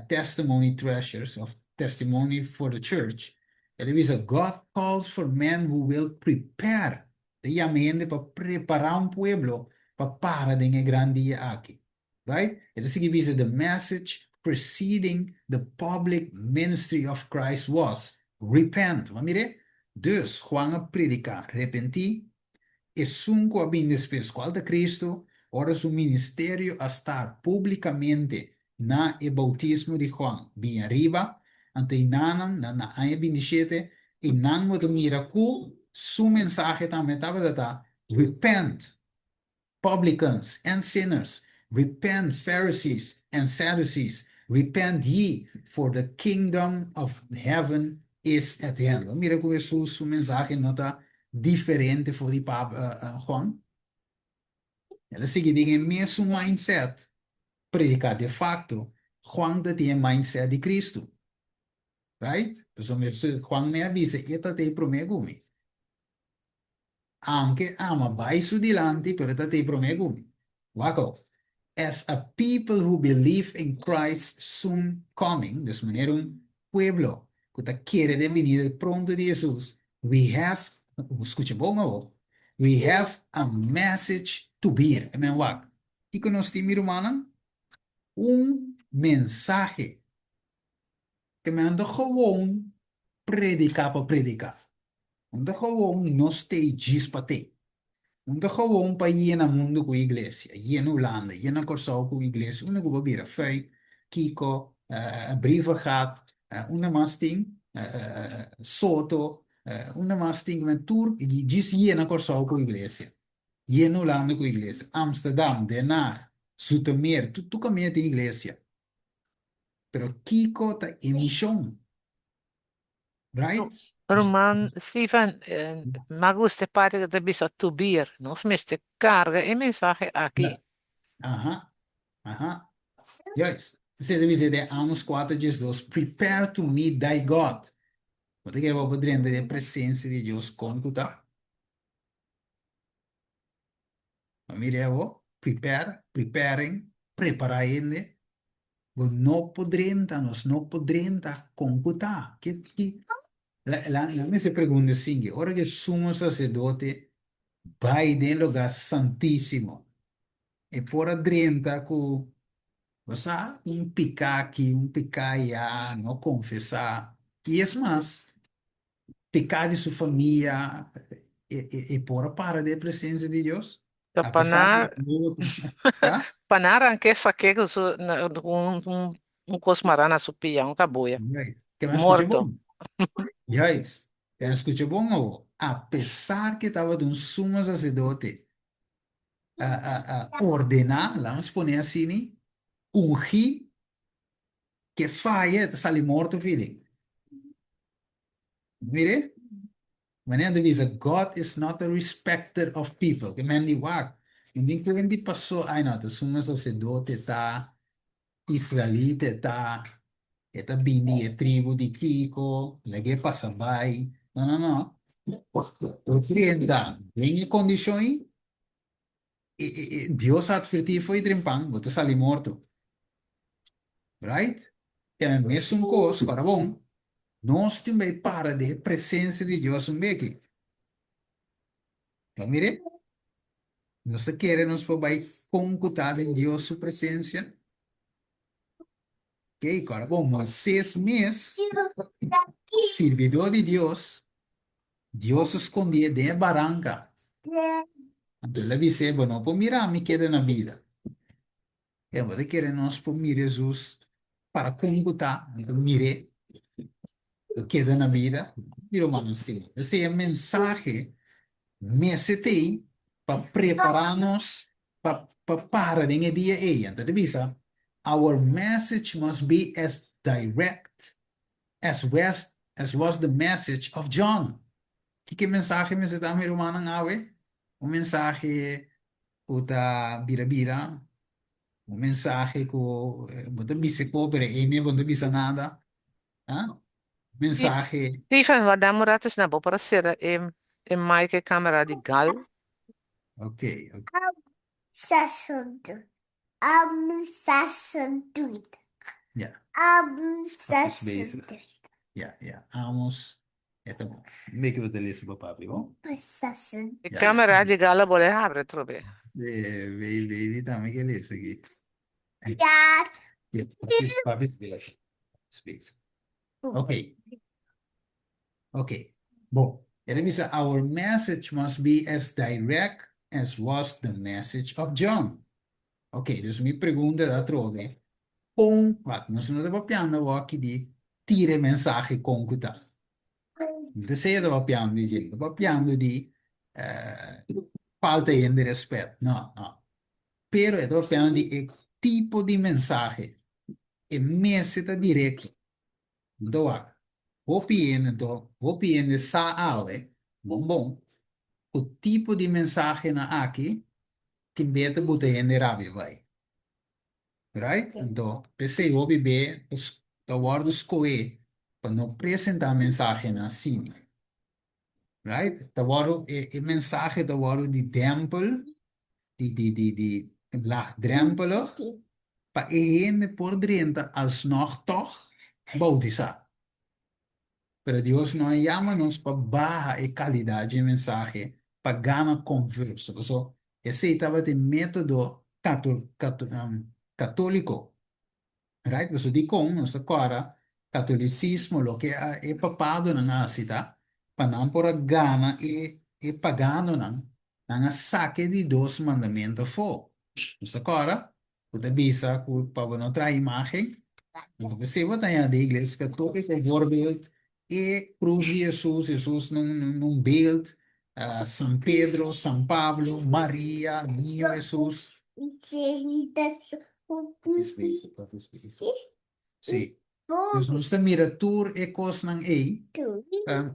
Testimony Treasures of Testimony for the Church, el a bisa, God calls for men who will prepare Ta yama hende pa prepará un pueblo pa para den e gran dia aki. Right? E ta sigui bisa, The message preceding the public ministry of Christ was, Repent. Bo a mir'é? Dus, Juan a prediká, Repentí. Esun ku a bini despues, kual ta Cristo, ora su ministerio a start públikamente na e boutismo di Juan bin ariba, anto e nanan na na aña bintishete, i nan bo ta mira ku su mensahe tambe tabata ta, Repent, publicans and sinners, repent, Pharisees and Sadducees, repent ye, for the kingdom of heaven is at hand. Bo mira ku Hesus su mensahe no ta diferente for di Juan. El a sigui den e mesun mindset prediká. De facto, Juan ta tin e mindset di Cristo. Right? Pasobra Juan me a bisa, e ta t'ei promé ku mi. Aunke ama bai su dilanti, pero e ta t'ei promé ku mi. Wak awo. As a people who believe in Christ's soon coming, dus manera un pueblo ku ta kere den binida pronto di Hesus, we have, skucha bon awo, we have a message to bear. Amen wak. Kiko nos tin mi rumannan? Un mensahe. Ke men ta gewoon prediká pa prediká. Un ta gewoon no stay djis pa tei. Un ta gewoon pa yena mundu ku iglesia, yena Hulanda, yena Kòrsou ku iglesia, unda ku bo bira Fuik, Kiko, Brievengat, unda mas tin, Soto, unda mas tin, men tur djis yena Kòrsou ku iglesia, yena Hulanda ku iglesia, Amsterdam, Den Haag, Zoetermeer, tur kaminda tin iglesia. Pero kiko ta e mishon? Right? Ruman Steven, m'a gusta e parti ku ta bisa tubir. Nos mester karga e mensahe aki. Aha, aha. Juist. Esei ta bisa den Amos kuater diesdos, Prepare to meet thy God. Bo ta kere bo por drenta den presensia di Dios kon ku ta? Mira awo, prepare, preparing, prepara hende. Bo no por drenta, nos no por drenta kon ku ta. Ki, ki, la, la, la mi hasi pregunta singi. Ora ku e sumo saserdote bai den lugá santísimo, e por a drenta ku, bo sa, un piká aki, un piká ayá, no konfesá. I es mas, Piká di su famia, e por a para den e presensia di Dios? Ta A pa pesar nan, di su ha? pa nan ranké saké ku su, na, un, un, un kos mará na su pia, un kabuya. Juist. Ke men skucha Morto. bon. Juist. Ke men skucha bon awo. A pesar ke tabata un sumo saserdote a, a, a ordená, laat nos pone asini, ungí, ke faya e ta sali morto feeling. Mire, wanneer ta bisa God is not a respecter of people, ke men di wak, mi tin kuenta di paso, ai no, ta sumo sacerdote ta, israelita e ta, e ta bin di e tribu di kiko, lag'é pasa bai, no, no, no, e drenta den e kondishon ei, e, e, e, Dios a advertí fo'i trempan, bo ta sali morto. Right? E mesun kos, para bon, nos tin bai para den e presensia di Dios un beki. Bo mire? Nos ta kere nos por bai kon ku ta den Dios su presensia? Oké, kòrda bon, Moisés mes, sirbidó di Dios, Dios a skondié den e baranka. Anto el a bis'é, Bo no por mira mi keda na bida. E bo ta kere nos por mira Hesus para kon ku ta, anto mir'é, lo keda na bida. Mi rumannan stima, esei e mensahe mester t'ei pa prepará nos pa pa para den e dia ei. Anto ta bisa, Our message must be as direct as wes as was the message of John. Kiko e mensahe mester ta, mi rumannan, awe? Un mensahe ku ta bira bira, un mensahe ku bo ta bisa e ko pero e bo no ta bisa nada, ah? Mensahe. Stephen, wak un rato esnan bo por a sera e e mic e camera di Gal. Ok, ok. Sasuntu. Am 26. Ja. Am Papi is bezig. 26. Ja, ja. Amos. E ta bon. Un beke bo ta lesa pa papi, bon? 26. E Ja. camera di Gal a bole habre trobe. Eh, baby, baby tambe ke lesa aki. Ja. Ja, papi, papi is bezig. Is bezig. Ok. Ok. Bon. E ta bisa, our message must be as direct as was the message of John. Ok, dus mi pregunta ta atrobe, kon, wak, nos no ta papiando awor aki di tira e mensahe kon ku ta. No ta esei ta papiando di dje, ta papiando di eh, falta hende respet. No, no. Pero e ta papiando di e tipo di mensahe. E mester ta direkto. Anto wak, hopi hende anto, hopi hende sa awe, bon bon, ku tipo di mensahenan aki tin be ta buta hende rabia bai. Right? Anto, p'esei hopi be ta wòrdu skohé pa no presentá mensahenan asina. Right? Ta wòrdu, e e mensahe ta wòrdu di dèmpel, di di di di laagdrempelig, pa e hende por drenta alsnog tòg boutisá. Pero Dios no a yama nos pa baha e kalidat dje mensahe pa gana konverso. Pasobra esei tabata e método kato kato katóliko. Right? Pasobra dikon nos ta kòrda katolisismo, loke a e papadonan a hasi ta pa nan por a gana e e paganonan, nan a saka e di dos mandamentu afó. Nos ta kòrda ku ta bisa ku pa bo no traha imágen. Anto p'esei bo ta haña den iglesia katóliko voorbeeld e krus di Hesus, Hesus na un beeld, San Pedro, San Pablo, Maria, Niño Hesus. Sí. Dus nos ta mira tur e kosnan ei.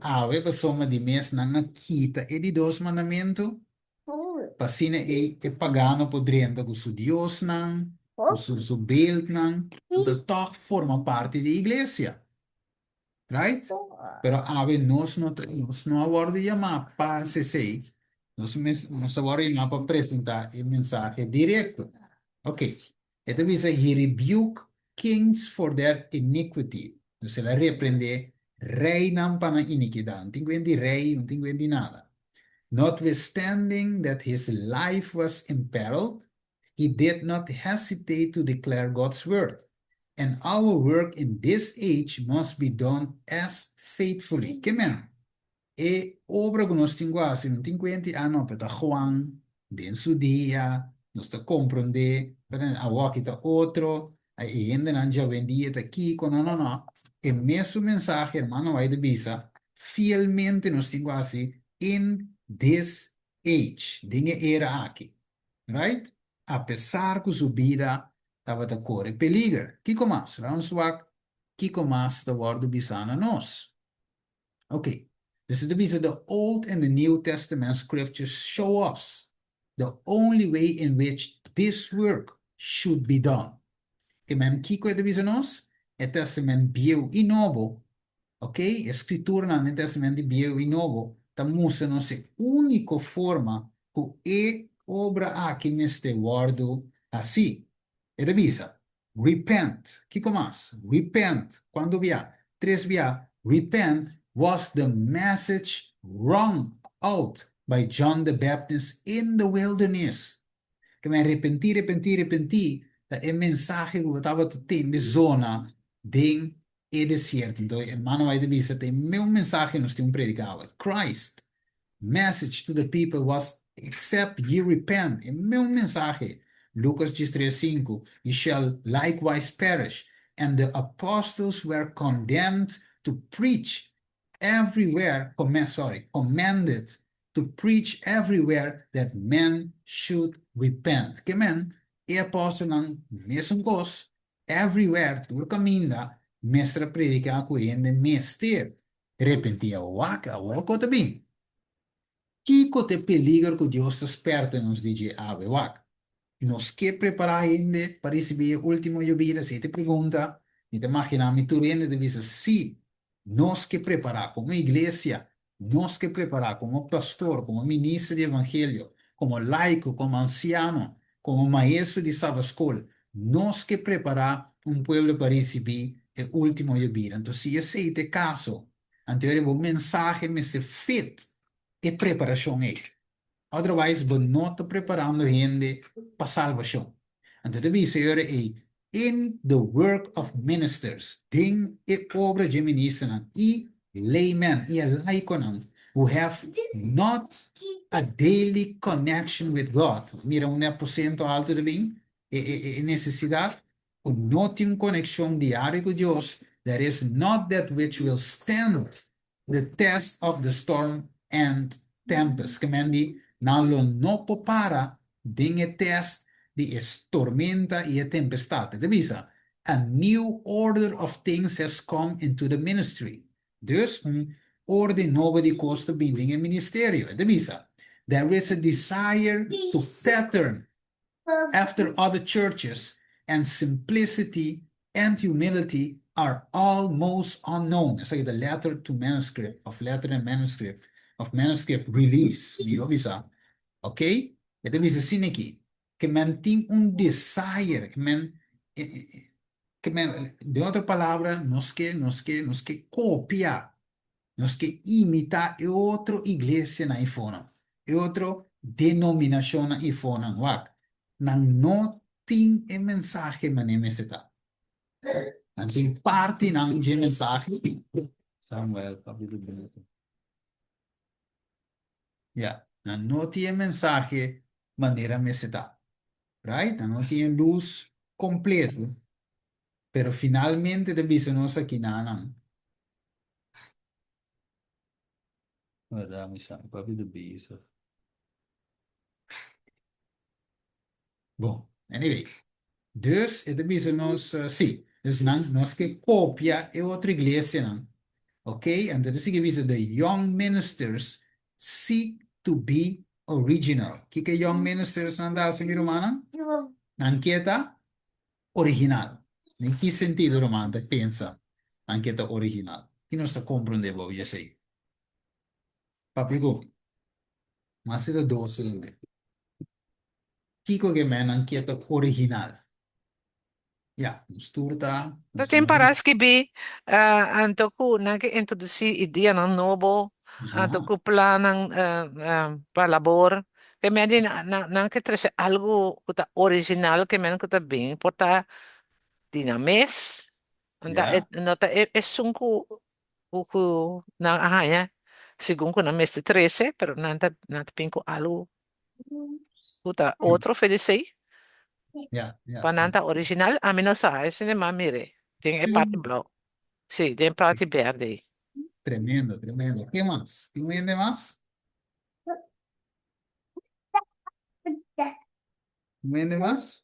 Awe pasobra di mes nan a kita e di dos mandamentu, pa asina ei e pagano por drenta ku su diosnan, ku su beeldnan, ku ta tòg forma parti di iglesia. Right? Pero awe nos no ta, nos no a wòrdu yamá pa hasi esei. Nos mes nos a wòrdu yamá pa presentá e mensahe direkto. Ok. E ta bisa, He rebuked kings for their iniquity. Dus el a reprendé reinan pa nan inikidat. No tin kuenta di rei, no tin kuenta di nada. Notwithstanding that his life was imperiled, he did not hesitate to declare God's word. And our work in this age must be done as faithfully. Ke men? E obra ku nos tin ku hasi no tin kuenti a no, pero ta Juan den su dia, nos ta komprondé, pero awoki ta otro, e hendenan djawendia ta kiko, no, no, no. E mesun mensahe hermano White a bisa, fielmente nos tin ku hasi in this age, den e era aki. Right? Apesar ku su bida tabata kore peliger. Kiko mas? Laga nos wak kiko mas ta wòrdu bisá na nos. Ok, dus e ta bisa the Old and the New Testament scriptures show us the only way in which this work should be done. Ke men kiko e ta bisa nos? E Testament Bieu i Nobo, ok, e Skrituranan den Testament di Bieu i Nobo ta mustra nos e úniko forma ku e obra aki mester wòrdu hasí. E ta bisa, Repent. Kiko mas? Repent. Kuantu bia? Tres bia. Repent was the message rung out by John the Baptist in the wilderness. Ke men repentí, repentí, repentí ta e mensahe ku bo tabata tende zona den e desierto. Enton e hermano White a bisa ta e meun mensahe nos tin un prediká awe. Christ message to the people was except ye repent. E meun mensahe. Lucas diestres sinku, ye shall likewise perish. And the apostles were condemned to preach everywhere, sorry, commanded to preach everywhere that men should repent. Ke men, e apostelnan mesun kos, Everywhere, tur kaminda, mester a prediká ku hende mester repentí. Wak, awor ku ta bin. Kiko ta e peliger ku Dios ta spèrta nos di dje awe? Wak, nos ke prepará hende pa risibí e último yobida? Si e ta e pregunta, mi ta maginá mi tur hende ta bisa sí. Nos ke prepará komo iglesia, nos ke prepará komo pastor, komo minister di evangelio, komo laiko, komo ansiano, komo maestro di sabaskol, nos ke prepará un pueblo pa risibí e último yobida. Anto si esei ta e kaso, anto ora bo mensahe mester fit e preparashon ei. Otherwise bo no ta preparando hende pa salbashon. Anto ta bisa e ora ei, In the work of ministers, den e obra dje ministernan i laymen i e laikonan who have not a daily connection with God. Mira unda e aposento alto ta bin, e e e nesesidat ku no tin un konekshon diario ku Dios, there is not that which will stand The test of the storm and tempest, ke men di nan lo no por para den e test di e tormenta i e tempestat. E ta bisa, A new order of things has come into the ministry. Dus, un orden nobo di kos ta bin den e ministerio. E ta bisa, There is a desire to pattern after other churches and simplicity and humility are almost unknown. Esaki ta letter to manuscript of letter and manuscript of manuscript release, mi lo bisa. Ok? E ta bisa asina aki, ke men tin un desire, ke men, ke men, den otro palabra, nos ke, nos ke, nos ke kopia Nos ke imitá e otro iglesianan eifonan, e otro denominashonnan eifonan. Wak, nan no tin e mensahe manera mester ta. Nan tin partinan dje mensahe. Samuel, capítulo 20. Ya, nan no tin e mensahe manera mester ta. Right? Nan no tin e lus kompleto. Pero finalmente ta bisa nos aki nanan. Verdad, mi sa, papi ta bisa. Bon, anyway. Dus e ta bisa nos, uh, sí, dus nan, nos ke kopia e otro iglesianan. Ok, anto ta sigui bisa the young ministers seek to be original. Kiko e young ministers nan ta hasi, mi rumannan? Nan ke ta Original. Den ki sentido ruman ta pensa nan ke ta original? Ki nos ta komprondé bou di esei? Papia ku. Mas e ta dos hende. Kiko ke men nan ke ta original? Ya, nos tur ta, Ta nos tin no para skibí, anto ku nan ke introdusí ideanan nobo, anto ku plannan pa labor. Ke men di nan nan ke trese algu ku ta original, ke men ku ta bin por ta di nan mes. Anta e no ta esun ku ku nan a haña segun ku nan mester trese, pero nan ta nan ta bin ku algu ku ta otro fedesei. Pa nan ta original, ami no sa, esei mi a mire den e parti blou. Sí, den e parti berde ei. Tremendo, tremendo. Ke mas? Tin un hende mas? Un hende mas?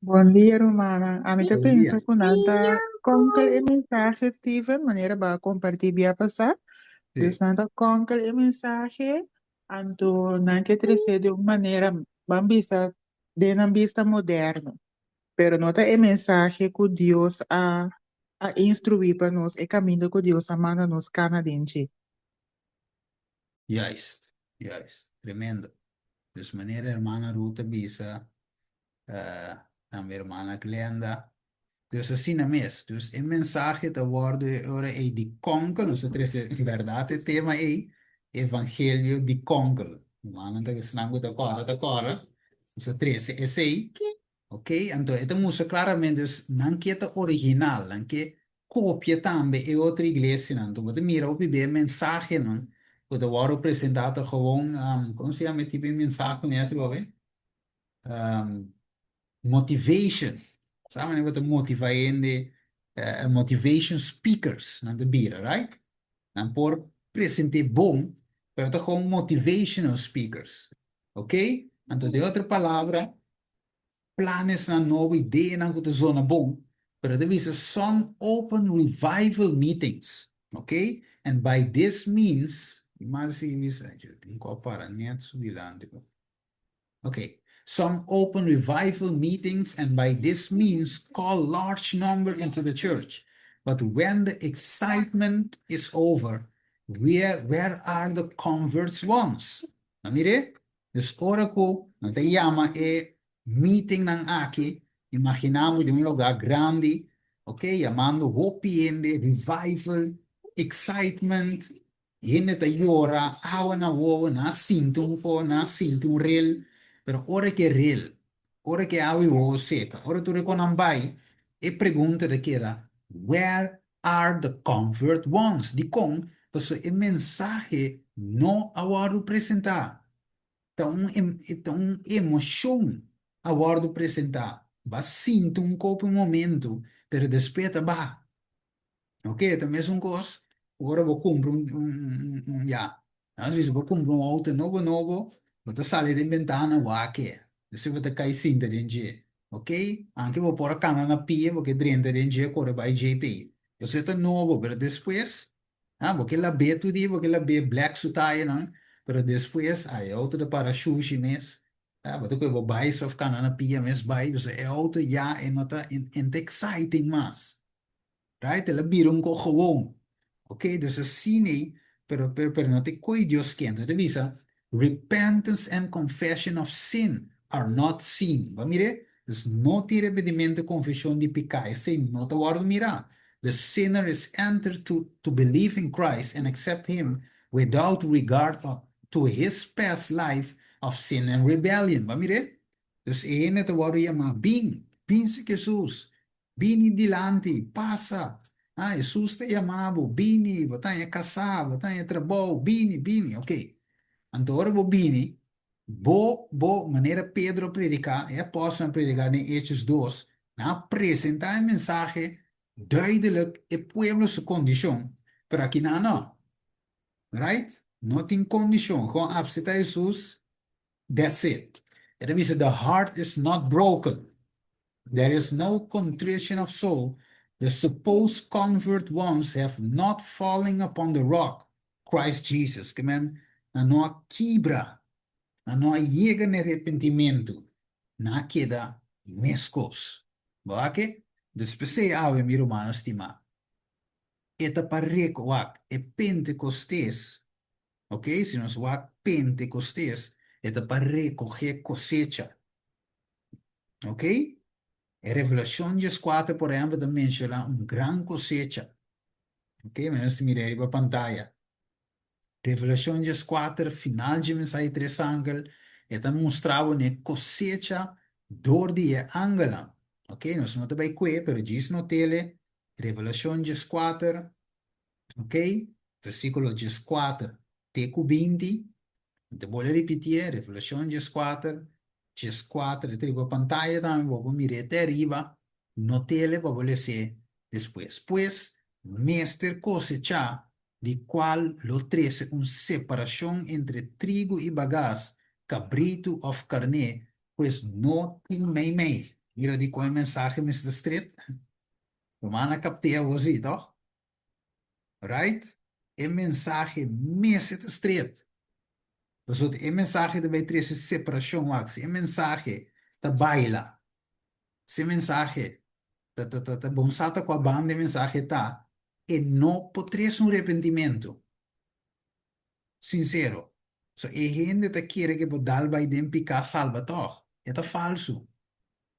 Bon dia, rumannan. Ami ta Bon pensa dia. ku nan ta konkel e mensahe, Steven, manera bo a kompartí bia pasá. Dus Sí. nan ta konkel e mensahe, anto nan ke tres'é di un manera, ban bisa, den nan bista moderno. Pero no ta e mensahe ku Dios a a instruí pa nos, e kaminda ku Dios a manda nos kana den dje. Juist, juist. Tremendo. Dus manera hermana Ruth a bisa, tambe hermana Glenda. Dus asina mes. Dus e mensahe ta wòrdu e ora ei di kònkel, nos a trese bèrdat e tema ei, evangelio di kònkel. Hermanonan ta esnan ku ta kòrda ta kòrda, nos a trese esei. Ok, anto e ta mustra klaramente dus nan ke ta original, nan ke kopia tambe e otro iglesianan. Anto bo ta mira hopi be e mensahenan ku ta wòrdu presentá ta gewoon, komo se yama e tipo di mensahe mi atrobe? Motivation. Sa manera ku ta motiva hende, motivation speakers nan ta bira, right? Nan por present'é bon, pero ta gewoon motivational speakers. Ok? Anto den otro palabra, planesnan nobo, ideanan ku ta zona bon, pero ta bisa some open revival meetings, ok? And by this means, mi mas a sigui bisa, yo tin ku a para net su dilanti. Ok, some open revival meetings and by this means call large number into the church. But when the excitement is over, where, where are the converts ones? A mir'é? Dus ora ku nan ta yama e meetingnan aki, imaginá bo den un lugá grandi, ok, yamando hopi hende, revival, excitement, hende ta yora, awa na wowo, nan a sinti un ko, nan a sinti un rel, pero ora ku e rel, ora ku e awa i wowo seka, ora tur e konan bai, e pregunta ta keda, where are the convert ones? Dikon? Pasobra e mensahe no a wòrdu presentá. Ta un ta un emoshon a wòrdu presentá. Bo a sinti un kopi un momentu, pero despues ta baha. Oke, ta mesun kos ora bo kumpra un un un ya, Nos bisa bo kumpra un outo nobo nobo, bo ta sali den bentana wak e, despues bo ta kai sinta den dje, ok? Anke bo por a kana na pia bo ke drenta den dje kore bai JP. Esei ta nobo, pero despues, ah, bo ke lab'é tur dia, bo ke lab'é blek su tayanan, pero despues, ah, e outo ta para shushi mes, ah, bo ta kohe bo bais of kana na pia mes bai, pasobra e outo ya e no ta, e no ta exciting mas. Right? El a bira un ko gewoon. Ok, dus asina ei, pero, pero, pero no ta e koe Dios kende. E ta bisa, Repentance and confession of sin are not seen. Bo a mir'é? Dus no tin repentimentu i konfeshon di piká. Esei no ta wòrdu mirá. The sinner is entered to, to believe in Christ and accept Him without regard to his past life of sin and rebellion. Bo a mir'é? Dus e hende ta wòrdu yamá, Bin, bin si Hesus. Bini dilanti, pasa! Ah, Hesus ta yama bo, bini, bo ta haña kasá, bo ta haña trabou, bini, bini, ok. Anto ora bo bini, bo, bo, manera Pedro a prediká, e apòstelnan a prediká den Hechos dos, nan a presentá e mensahe duidelik e pueblo su kondishon, pero aki nan no. Right? No tin kondishon, kon apseptá Hesus, that's it. E ta bisa, the heart is not broken. There is no contrition of soul, the supposed convert ones have not fallen upon the rock, Christ Jesus. Ke men, nan no a kibra, nan no a yega na e repentimentu, nan a keda meskos. Bo a ke? Dus p'esei awe, mi rumannan stimá, e ta pa reko, wak, e Pentekostes. Ok, si nos wak Pentekostes, e ta pa rekohé kosecha. Ok? E Revelashon dieskuater, por ehèmpel, ta menshoná un gran kosecha. Ok, nos ta mira riba pantaya. Revelashon dieskuater, final dje mensahe tres angel, e ta mustra bo n'e kosecha dor di e angelnan. Ok, nos no ta bai kue, pero djis not'ele, Revelashon dieskuater, ok, versíkulo dieskuater te ku 20, mi ta bolbe ripitié, Revelashon dieskuater, 14, e ta riba pantaya tambe, bo por mir'é te ariba, not'ele pa bo les'é despues. Pues, mester kosechá di kual lo trese un separashon entre trigu i bagas, kabritu òf karné, pues no tin meimei. Mira di kon e mensahe mester ta stret. Ruman a kaptea bo si, tòg? Right? E mensahe mester ta stret. Pasobra e mensahe ta bai trese separashon. Wak, si e mensahe ta baila, si e mensahe ta ta ta ta bon sa ta kua banda e mensahe ta, e no por trese un repentimentu sinsero. So e hende ta kere ke por dal bai den piká salba tòg. E ta falsu.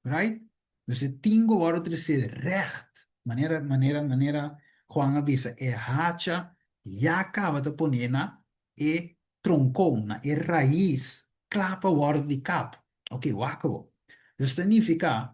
Right? Dus e tin ku wòrdu tresé règt, manera manera manera Juan a bisa, e hacha ya kaba ta poné na e tronkon, na e rais, kla pa wòrdu di kap. Oké, wak bo. Dus ta nifiká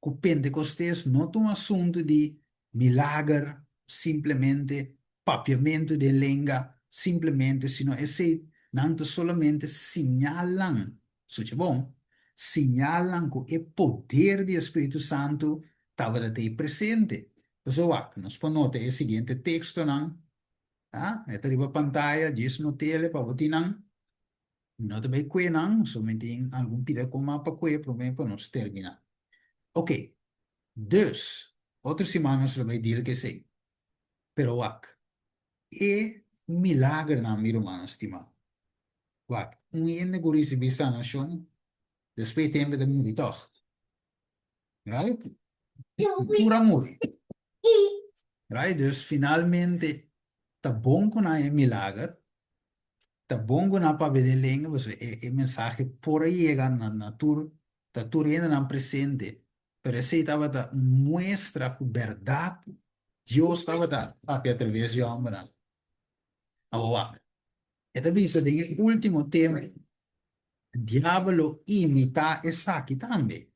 ku Pentekostes no ta un asuntu di milager, simplemente papiamentu den lenga, simplemente, sino esei nan ta solamente siñalnan, sucha bon, siñalnan ku e poder di e Spiritu Santu tabata t'ei presente. Pasobra wak, nos por nota e siguiente tekstonan, a, e ta riba pantaya, djis not'el pa bo tin nan. Mi no ta bai kue nan, so mi tin algun pida kon mas pa kue prome ku nos termina. Ok, dus, otro siman nos lo bai deal ku esei. Pero wak, e milagernan, mi rumannan stimá. Wak, un hende ku risibí sanashon, despues tempu e ta muri tòg. Right? Tur a muri. Right? Dus finalmente ta bon ku nan e milager, ta bon ku nan papia den lenga, pasobra e e mensahe por a yega na na tur ta tur hendenan presente, pero esei tabata un muestra ku bèrdat Dios tabata papia atraves di hòmbernan. Awor wak, e ta bisa den e último tempu Diabel lo imitá esaki tambe,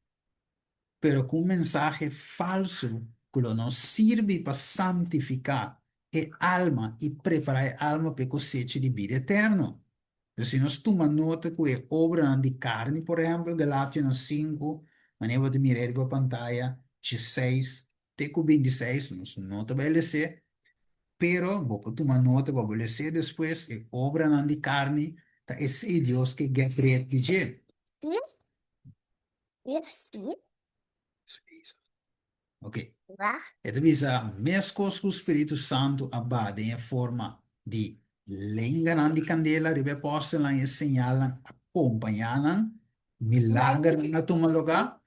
pero ku un mensahe falsu ku lo no sirbi pa santifiká e alma i prepará e alma pa e kosecha di bida eterno. Entonces, si nos tuma nota ku e obranan di karni, por ehèmpel, Galationan sinku, manera bo ta mira riba pantaya, diesseis te ku bintiseis, nos no ta bai les'é, pero bo por tuma nota pa bo les'é despues, e obranan di karni ta esei Dios ke get rid di dje. Ok. E ta bisa, Meskos ku spiritu santu a baha den e forma di lenganan di kandela riba e apòstelnan i e señalnan a kompañá nan, milagernan a tuma lugá,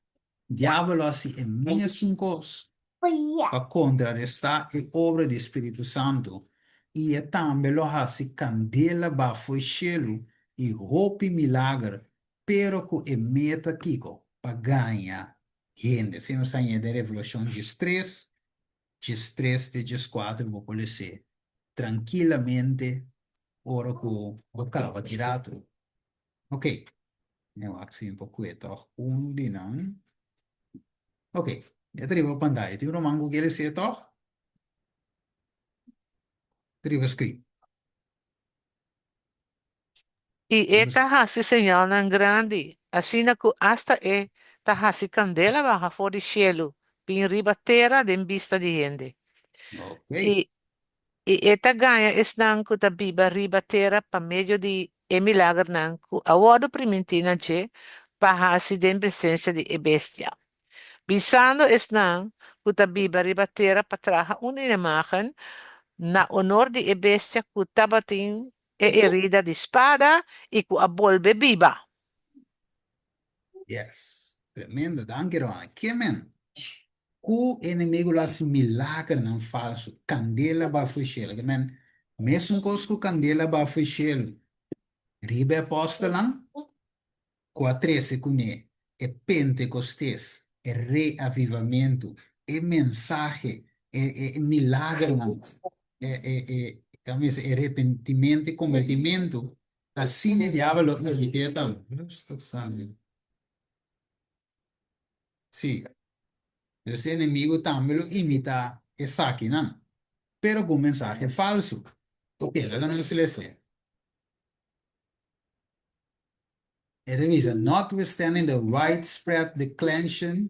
Diabel lo hasi e mesun kos pa kontrarestá e obra di spiritu santu, i e tambe lo hasi kandela baha fo'i shelu i hopi milager, pero ku e meta kiko? Pa gaña hende. Si nos hañ'é den Revelashon diestres, diestres te dieskuater bo por les'é trankilamente ora ku bo kaba ki ratu. Ok, mi wak si mi por kue tòg un di nan. Ok, e ta riba pantaya. Tin un ruman ku kier esei tòg? Ta riba screen. I e ta hasi señalnan grandi, asina ku asta e ta hasi kandela baha for di shelu bin riba tera den bista di hende. Ok. I I e ta gaña esnan ku ta biba riba tera pa medio di e milagernan ku a wòrdu primintí na dje pa hasi den presensia di e bestia, bisando esnan ku ta biba riba tera pa traha un imágen na onor di e bestia ku tabatin e herida di spada i ku a bolbe biba. Yes. Tremendo. Danki, Ronald. Ke men? Ku enemigu lo hasi milagernan falsu, kandela bafo shelu. Ke men? Mesun kos ku kandela ba fo'i shelu riba e apòstelnan ku a trese kuné e Pentekostes, e reavivamentu, e mensahe, e milagernan, e e repentimentu i kombertimentu, asina e diabel lo imit'é tambe. Sí, dus e enemigu tambe lo imitá esakinan, pero ku un mensahe falsu. Oke, laga nos lesa. E ta bisa, Notwithstanding the widespread declension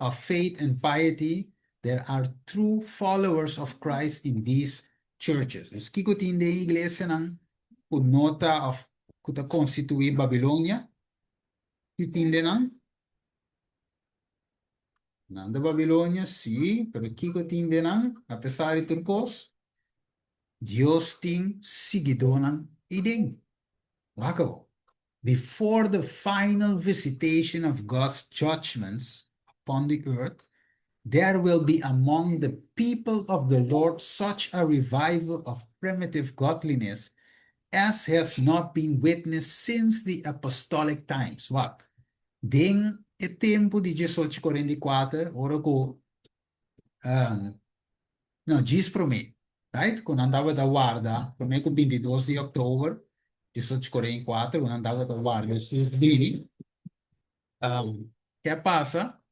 of faith and piety, there are true followers of Christ in these churches. Dus kiko tin den e iglesianan ku no ta òf ku ta konstituí Babilonia? Ki tin den nan? Nan ta Babilonia, sí, pero kiko tin den nan? Apesar di tur kos, Dios tin siguidónan ei den. Wak awor. Before the final visitation of God's judgments upon the earth, there will be among the people of the Lord such a revival of primitive godliness as has not been witnessed since the apostolic times. Wak. Den e tempu di 1844, ora ku no, djis promé, right? Ku nan tabata warda promé ku 22 di òktober 1844, ku nan tabata warda Hesus bini. Ke a pasa?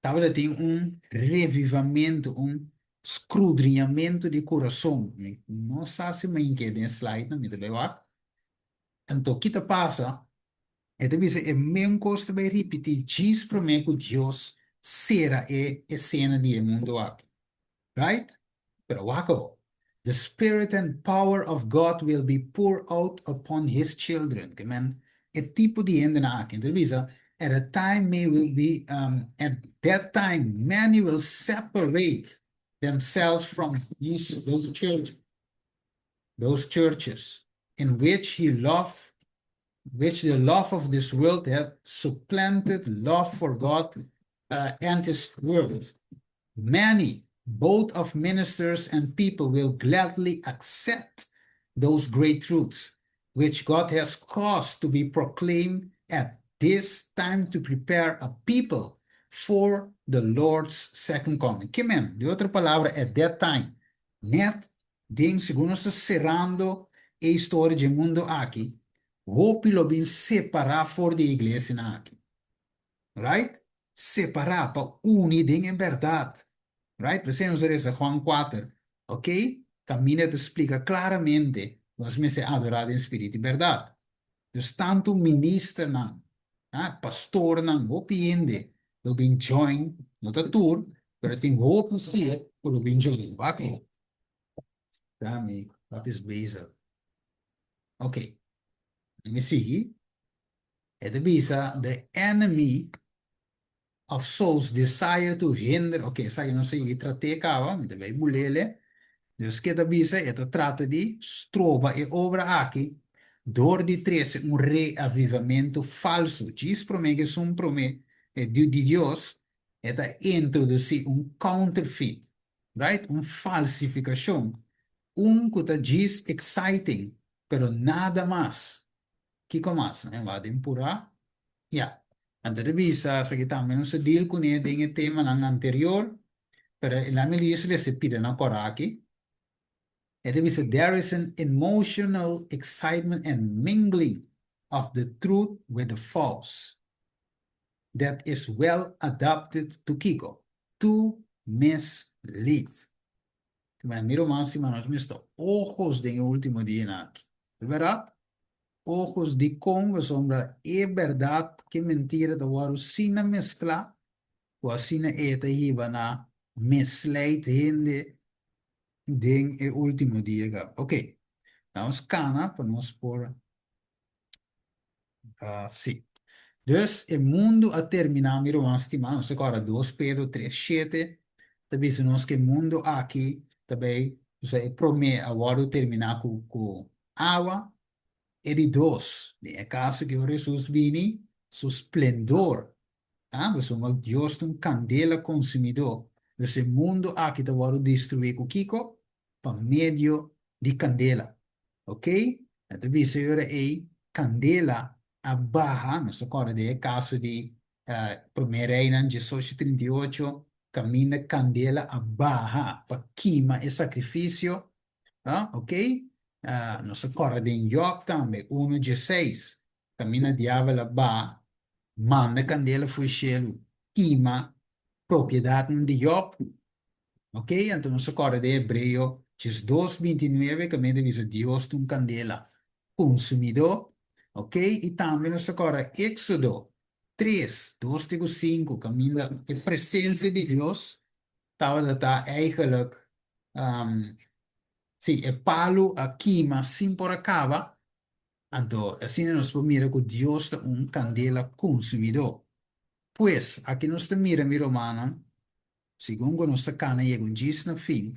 Tabata tin un revivamentu, un skrudriñamentu di kurason. Mi no sa si mi a hink'é den e slide-nan, mi ta bai wak. Anto, ki ta pasa? E ta bisa e meun kos ta bai ripití djis promé ku Dios sera e esena di e mundu aki. Right? Pero wak awor. The spirit and power of God will be poured out upon his children. Ke men e tipo di hendenan aki. Enton ta bisa, at a time may will be, at that time many will separate themselves from these, those children, those churches in which he love which the love of this world have supplanted love for God and His Word. Many, both of ministers and people, will gladly accept those great truths which God has caused to be proclaimed at this time to prepare a people for the Lord's second coming. Ke men, di otro palabra, at that time, net Den segun nos ta serando e historia dje mundu aki, hopi lo bin separá for di e iglesianan aki. Right? Separá pa uni den e bèrdat. Right? P'esei nos a resa Juan kuater, ok? Kaminda ta splika klaramente ku nos mester adorá den spiritu i bèrdat. Dus tantu ministernan, pastornan, hopi hende lo bin join, no ta tur, pero tin hopi si ku lo bin join. Wak. Dami, wat is bezig? Ok, mi sigui. E ta bisa, the enemy of souls desire to hinder, ok, esaki nos a yega trat'é kaba, mi ta bai bulele. Dus ke ta bisa, e ta trata di stroba e obra aki dor di trese un reavivamentu falsu. Djis promé ku esun promé di Dios, e ta introdusí un counterfeit. Right? Un falsificacion. Un cu ta djis exciting, pero nada mas. Kico mas? Nan wak den pura? Ya. Anto ta bisa, esaki tambe nos a deal cune den e temanan anterior, pero e lami listo di ese pida na cora aki. E ta bisa, There is an emotional excitement and mingling of the truth with the false. That is well adapted to kiko? To mislead. Kibera mi ruman stima nos mester ojos den e ultimo dianan aki. Ta berdad? Ojos dikon pasobra e berdad ku e mentira ta wòrdu asina mesklá ku asina e ta hiba na misleid hende den e ultimo dia kaba. Ok, nos kana pa nos por Sí. Dus e mundu a terminá, mi ruman stimá. Nos ta kòrda dos Pedro tres shete ta bisa nos ku e mundu aki ta bai, osea e promé a wòrdu terminá ku ku awa, e di dos, den e kaso ku ora Hesus bini, su splendor, ah, pasobra Dios ta un kandela konsumidó, dus e mundu aki ta wòrdu destruí ku kiko? Pa medio. di kandela. Ok? E ta bisa e ora ei kandela a baha, nos ta kòrda den e kaso di Promé Reinan diesocho 38, kaminda kandela a baha pa kima e sakrifisio. Ok? Nos ta kòrda den Jòb tambe, unu dieseis, kaminda diabel a baha manda kandela for e shelu kima propiedatnan di Jòb. Ok, anto nos ta kòrda den Hebreo 12, 29 kaminda ta bisa Dios ta un kandela konsumidó. Ok, i tambe nos ta kòrda Éksodo 3, 2 te ku 5 kaminda e presensia di Dios tabata ta eigenlijk, sí, e palu a kima sin por a kaba. Anto, asina nos por mira ku Dios ta un kandela konsumidó. Pues, aki nos ta mira, mi rumannan, segun ku nos ta kana yega un djis na fin,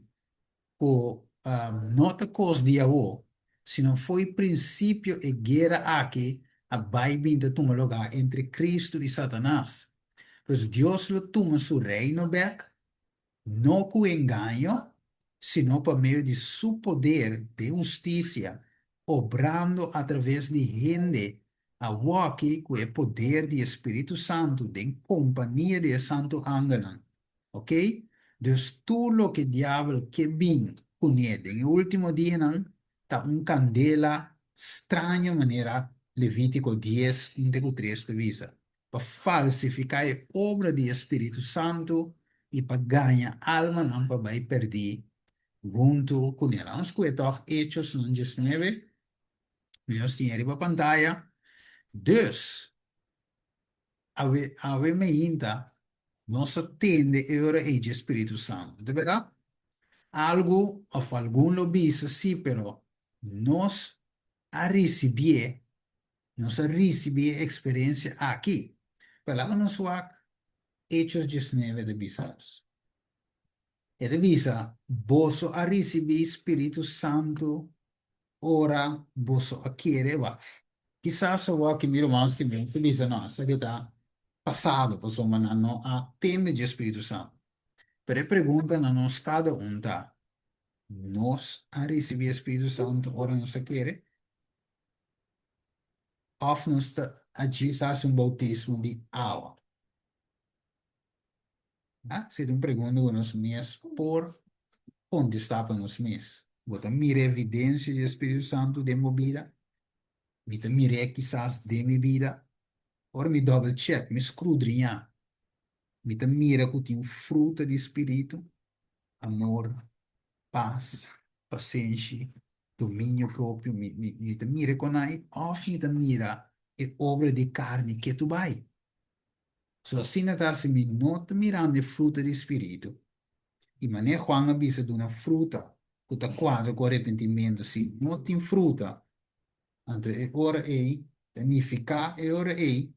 ku no ta kos di awó, sino fo'i prinsipio e guera aki a bai bin ta tuma lugá entre Kristu i Satanas. Pues Dios lo tuma su Reino bèk, no ku engaño, sino pa medio di su poder den hustisia, obrando atraves di hende awoki ku e poder di e Spiritu Santu den kompania di e santu angelnan. Ok? Dus tur loke diabel ke bin kuné den e último dianan ta un kandela straño manera Levítiko dies, un te ku tres ta bisa. pa falsifiká e obra di e Spiritu Santu i pa gaña almanan pa bai pèrdí huntu kuné. Laga nos kue tòg Echosnan 19, mi nos tin e riba pantaya. Dus, awe, awe meinta nos a tende e ora ei dje Spiritu Santu. Ta bèrdat? Algu òf algun lo bisa sí, pero nos a risibié Nos a ricibi e experiencia aki. Pero laga nos wak Hechos 19 ta bisa nos. E ta bisa, Boso a ricibi Spiritu Santu ora boso a kere. Wak, kisas awor ki mi ruman Steven ta bisa nos, esaki ta pasado pasobra nan no a tende dje Spiritu Santu. Pero e pregunta na nos kada un ta, Nos a ricibi e Spiritu Santu ora nos a kere? Òf nos ta a djis hasi un boutismo di awa? Ah, esei ta un pregunta ku nos mes por kontestá pa nos mes. Bo ta mira evidensia di e Spiritu Santu den bo bida? Mi ta mir'é kisas den mi bida? Ora mi dòbel chèk, mi skrudriñá, mi ta mira ku tin fruta di Spiritu, amor, pas, pasenshi, dominio propio, mi, mi, mi ta mira kon ai òf mi ta mira e obra di karni ketu bai. So asina ta si mi no ta mirando e fruta di spiritu, i manera Juan a bisa duna fruta ku ta kuadra ku arepentimentu, si no tin fruta, anto e ora ei ta nifiká e ora ei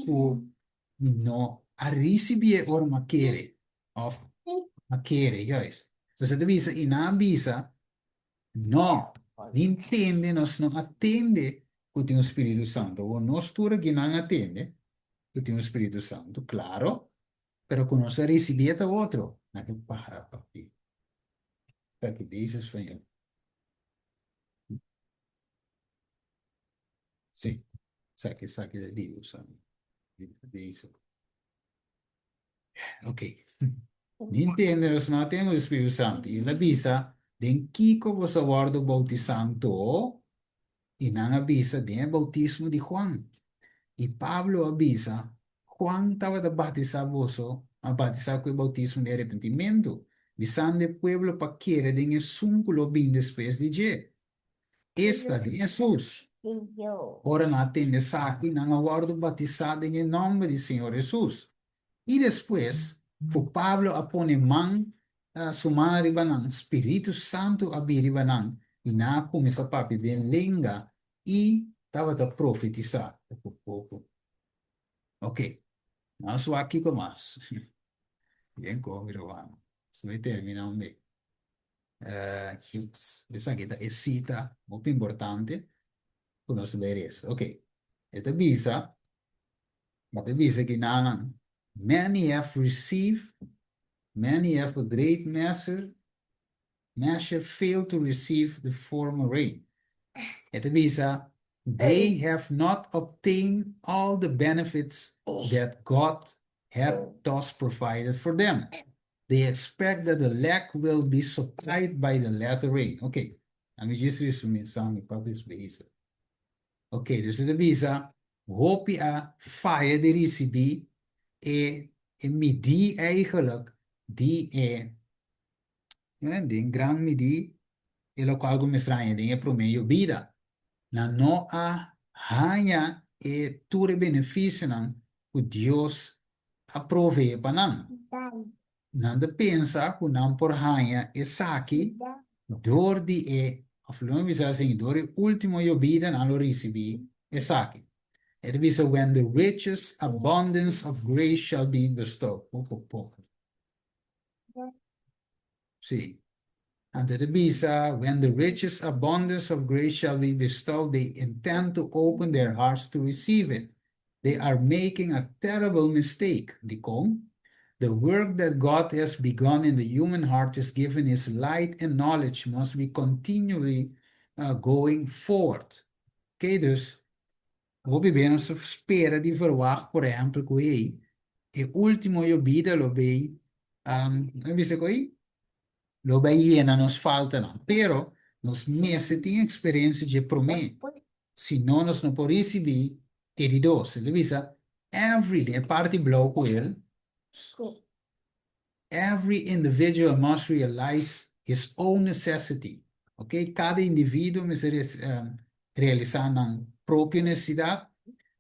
ku mi no a risibí e ora mi a kere, òf a kere juist. Entonces e ta bisa, i nan a bisa, No, nin tende, nos no a tende ku tin un Spiritu Santu. Awor nos tur aki nan a tende ku tin un Spiritu Santu, klaro, pero ku nos a risibí e ta otro. Nan ke para papi. Esaki dice español. Sí, esaki, esaki ta di usa. Dice. Ok. Ni ntende nos no tene e Spiritu Santu. I el a bisa, Den kiko boso a wòrdu boutisá anto? I nan a bisa, Den e boutismo di Juan. I Pablo a bisa, Juan tabata batisá boso, a batisá ku e boutismo di arepentimentu, bisando e pueblo pa kere den esun ku lo bin despues di dje. Esta di Hesus. Ora nan a tende esaki, nan a wòrdu batisá den e nòmber di Señor Hesus. I despues ku Pablo a pone man su man riba nan, Spiritu Santu a bin riba nan, i nan a kuminsá papia den lenga i tabata profetisá. Ok, nos wak kiko mas. Bien kon, mi ruman. Nos ta terminá un bek. Esaki ta e sita hopi importante ku nos ta bai resa. Ok, e ta bisa, e ta bisa ki nan, Many have received, many have a great measure, measure failed to receive the former rain. E ta bisa, they have not obtained all the benefits that God had thus provided for them. They expect that the lack will be supplied by the latter rain. Ok, ami djis resumí esaki mi papia es bezig. Ok, dus e ta bisa, hopi a faya di risibí e e midí eigenlijk di e den gran midí e lokual ku mester haña den e promé yobida. Nan no a haña e tur e benefisionan ku Dios a proveé pa nan. Nan ta pensa ku nan por haña esaki dor di e, òf lo mi bisa asin, dor e último yobida nan lo risibí esaki. E ta bisa, When the richest abundance of grace shall be bestowed. Poko poko. Sí. Anto e ta bisa, When the richest abundance of grace shall be bestowed, they intend to open their hearts to receive it. They are making a terrible mistake. Dikon? The work that God has begun in the human heart is given His light and knowledge must be continually going forth. Oké, dus hopi be nos ta spera di verwacht, por ehempel, ku hey, e último yobida lo bay, um, bisa ku ei, lo bay yena nos faltanan. Pero nos mester tin eksperensia dje promé, si no nos no por risibí e di dos. E ta bisa, every, den e parti blou ku el, Every individual must realize his own necessity. Ok, kada individuo mester realisá nan propio nesesidat.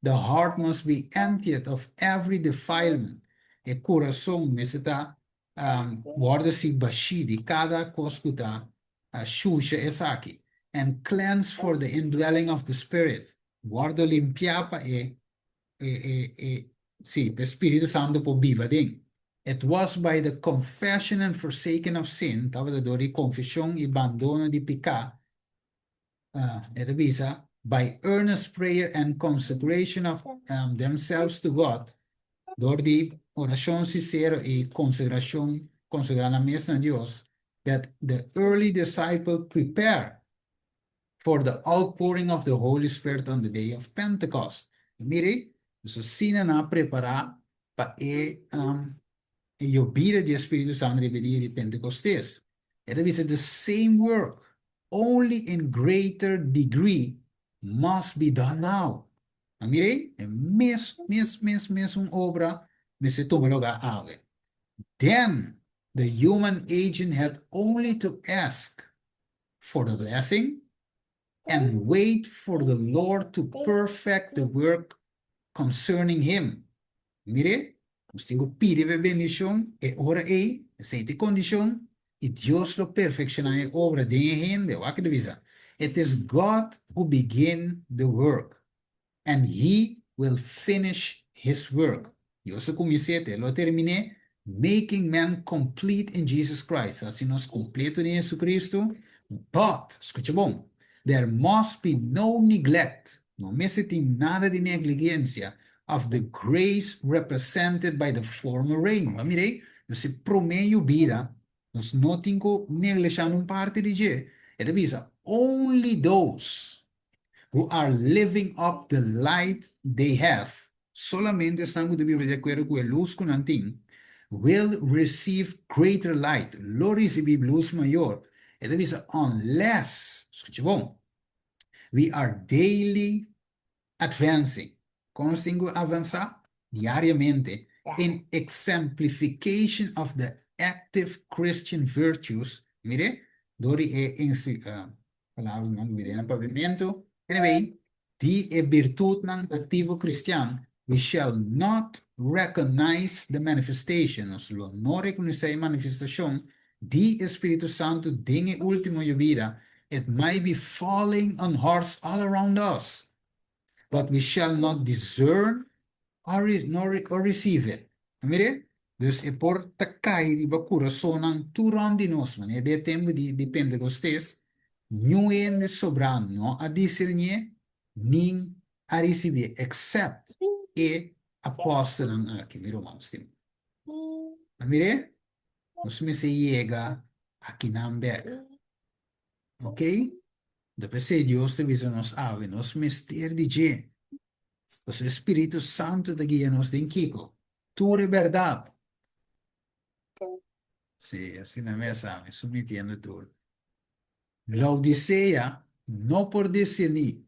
The heart must be emptied of every defilement. E kurason mester ta wòrdu si bashí di kada kos ku ta shusha esaki. And cleansed for the indwelling of the Spirit. Wòrdu limpiá pa e e, e, e, sí, e Spiritu Santu por biba den. It was by the confession and forsaking of sin, tabata dor di konfeshon i bandono di piká, uh, e ta bisa, by earnest prayer and consecration of themselves to God, dor di orashon sinsero i konsagrashon, konsagrá nan mes na Dios, that the early disciple prepare for the outpouring of the Holy Spirit on the day of Pentecost. Mire, dus asina nan a prepará pa e um, e yobida di e Spiritu Santu riba e dia di Pentecostes. E ta bisa the same work, only in greater degree, must be done now. Ma mire, e mes, mes, mes, mesun obra mester tuma lugá awe. Then the human agent had only to ask for the blessing and wait for the Lord to perfect the work concerning him. Mire, nos tin ku pidi pa e bendishon e ora ei, esei ta e kondishon, i Dios lo perfekshoná e obra den e hende. Wak e ta bisa, It is God who begin the work. And he will finish his work. Dios a kumins'é, te lo termin'é, making men complete in Jesus Christ, hasi nos kompleto den Jesucristo, but, skucha bon, there must be no neglect, no mester tin nada di negligensia, of the grace represented by the former rain. Bo a mira ei? Nos e promé yubida, nos no tin ku neglishá nun parti di dje. E ta bisa, only those who are living up the light they have, solamente esnan ku ta biba di akuerdo ku e lus ku nan tin, will receive greater light, lo risibí lus mayor. E ta bisa unless, skucha bon, we are daily advancing, kon nos tin ku avansá? Diariamente, in exemplification of the active Christian virtues, mire, dor di e Palabra nan lubidé na papiamentu. Anyway, di e birtutnan aktivo kristian, we shall not recognize the manifestation, nos lo no rekonosé e manifestashon di e Spiritu Santu den e último yobida, it might be falling on hearts all around us, but we shall not discern or nor receive it. A mira? Dus e por ta kai riba kurasonnan tur rònt di nos, manera di e tempu di di Pentekostes, niun hende sobrá no a disernié nin a risibié, except e apòstelnan aki, mi ruman stimá. A mira? Nos mester yega akinan bèk. Ok? Ta p'esei Dios ta bisa nos awe, nos mester di dje. Pasobra e Spiritu Santu ta guia nos den kiko? Tur e bèrdat. Sí, asina mes ami, sumitiendo tur. Laodisea no por discerní.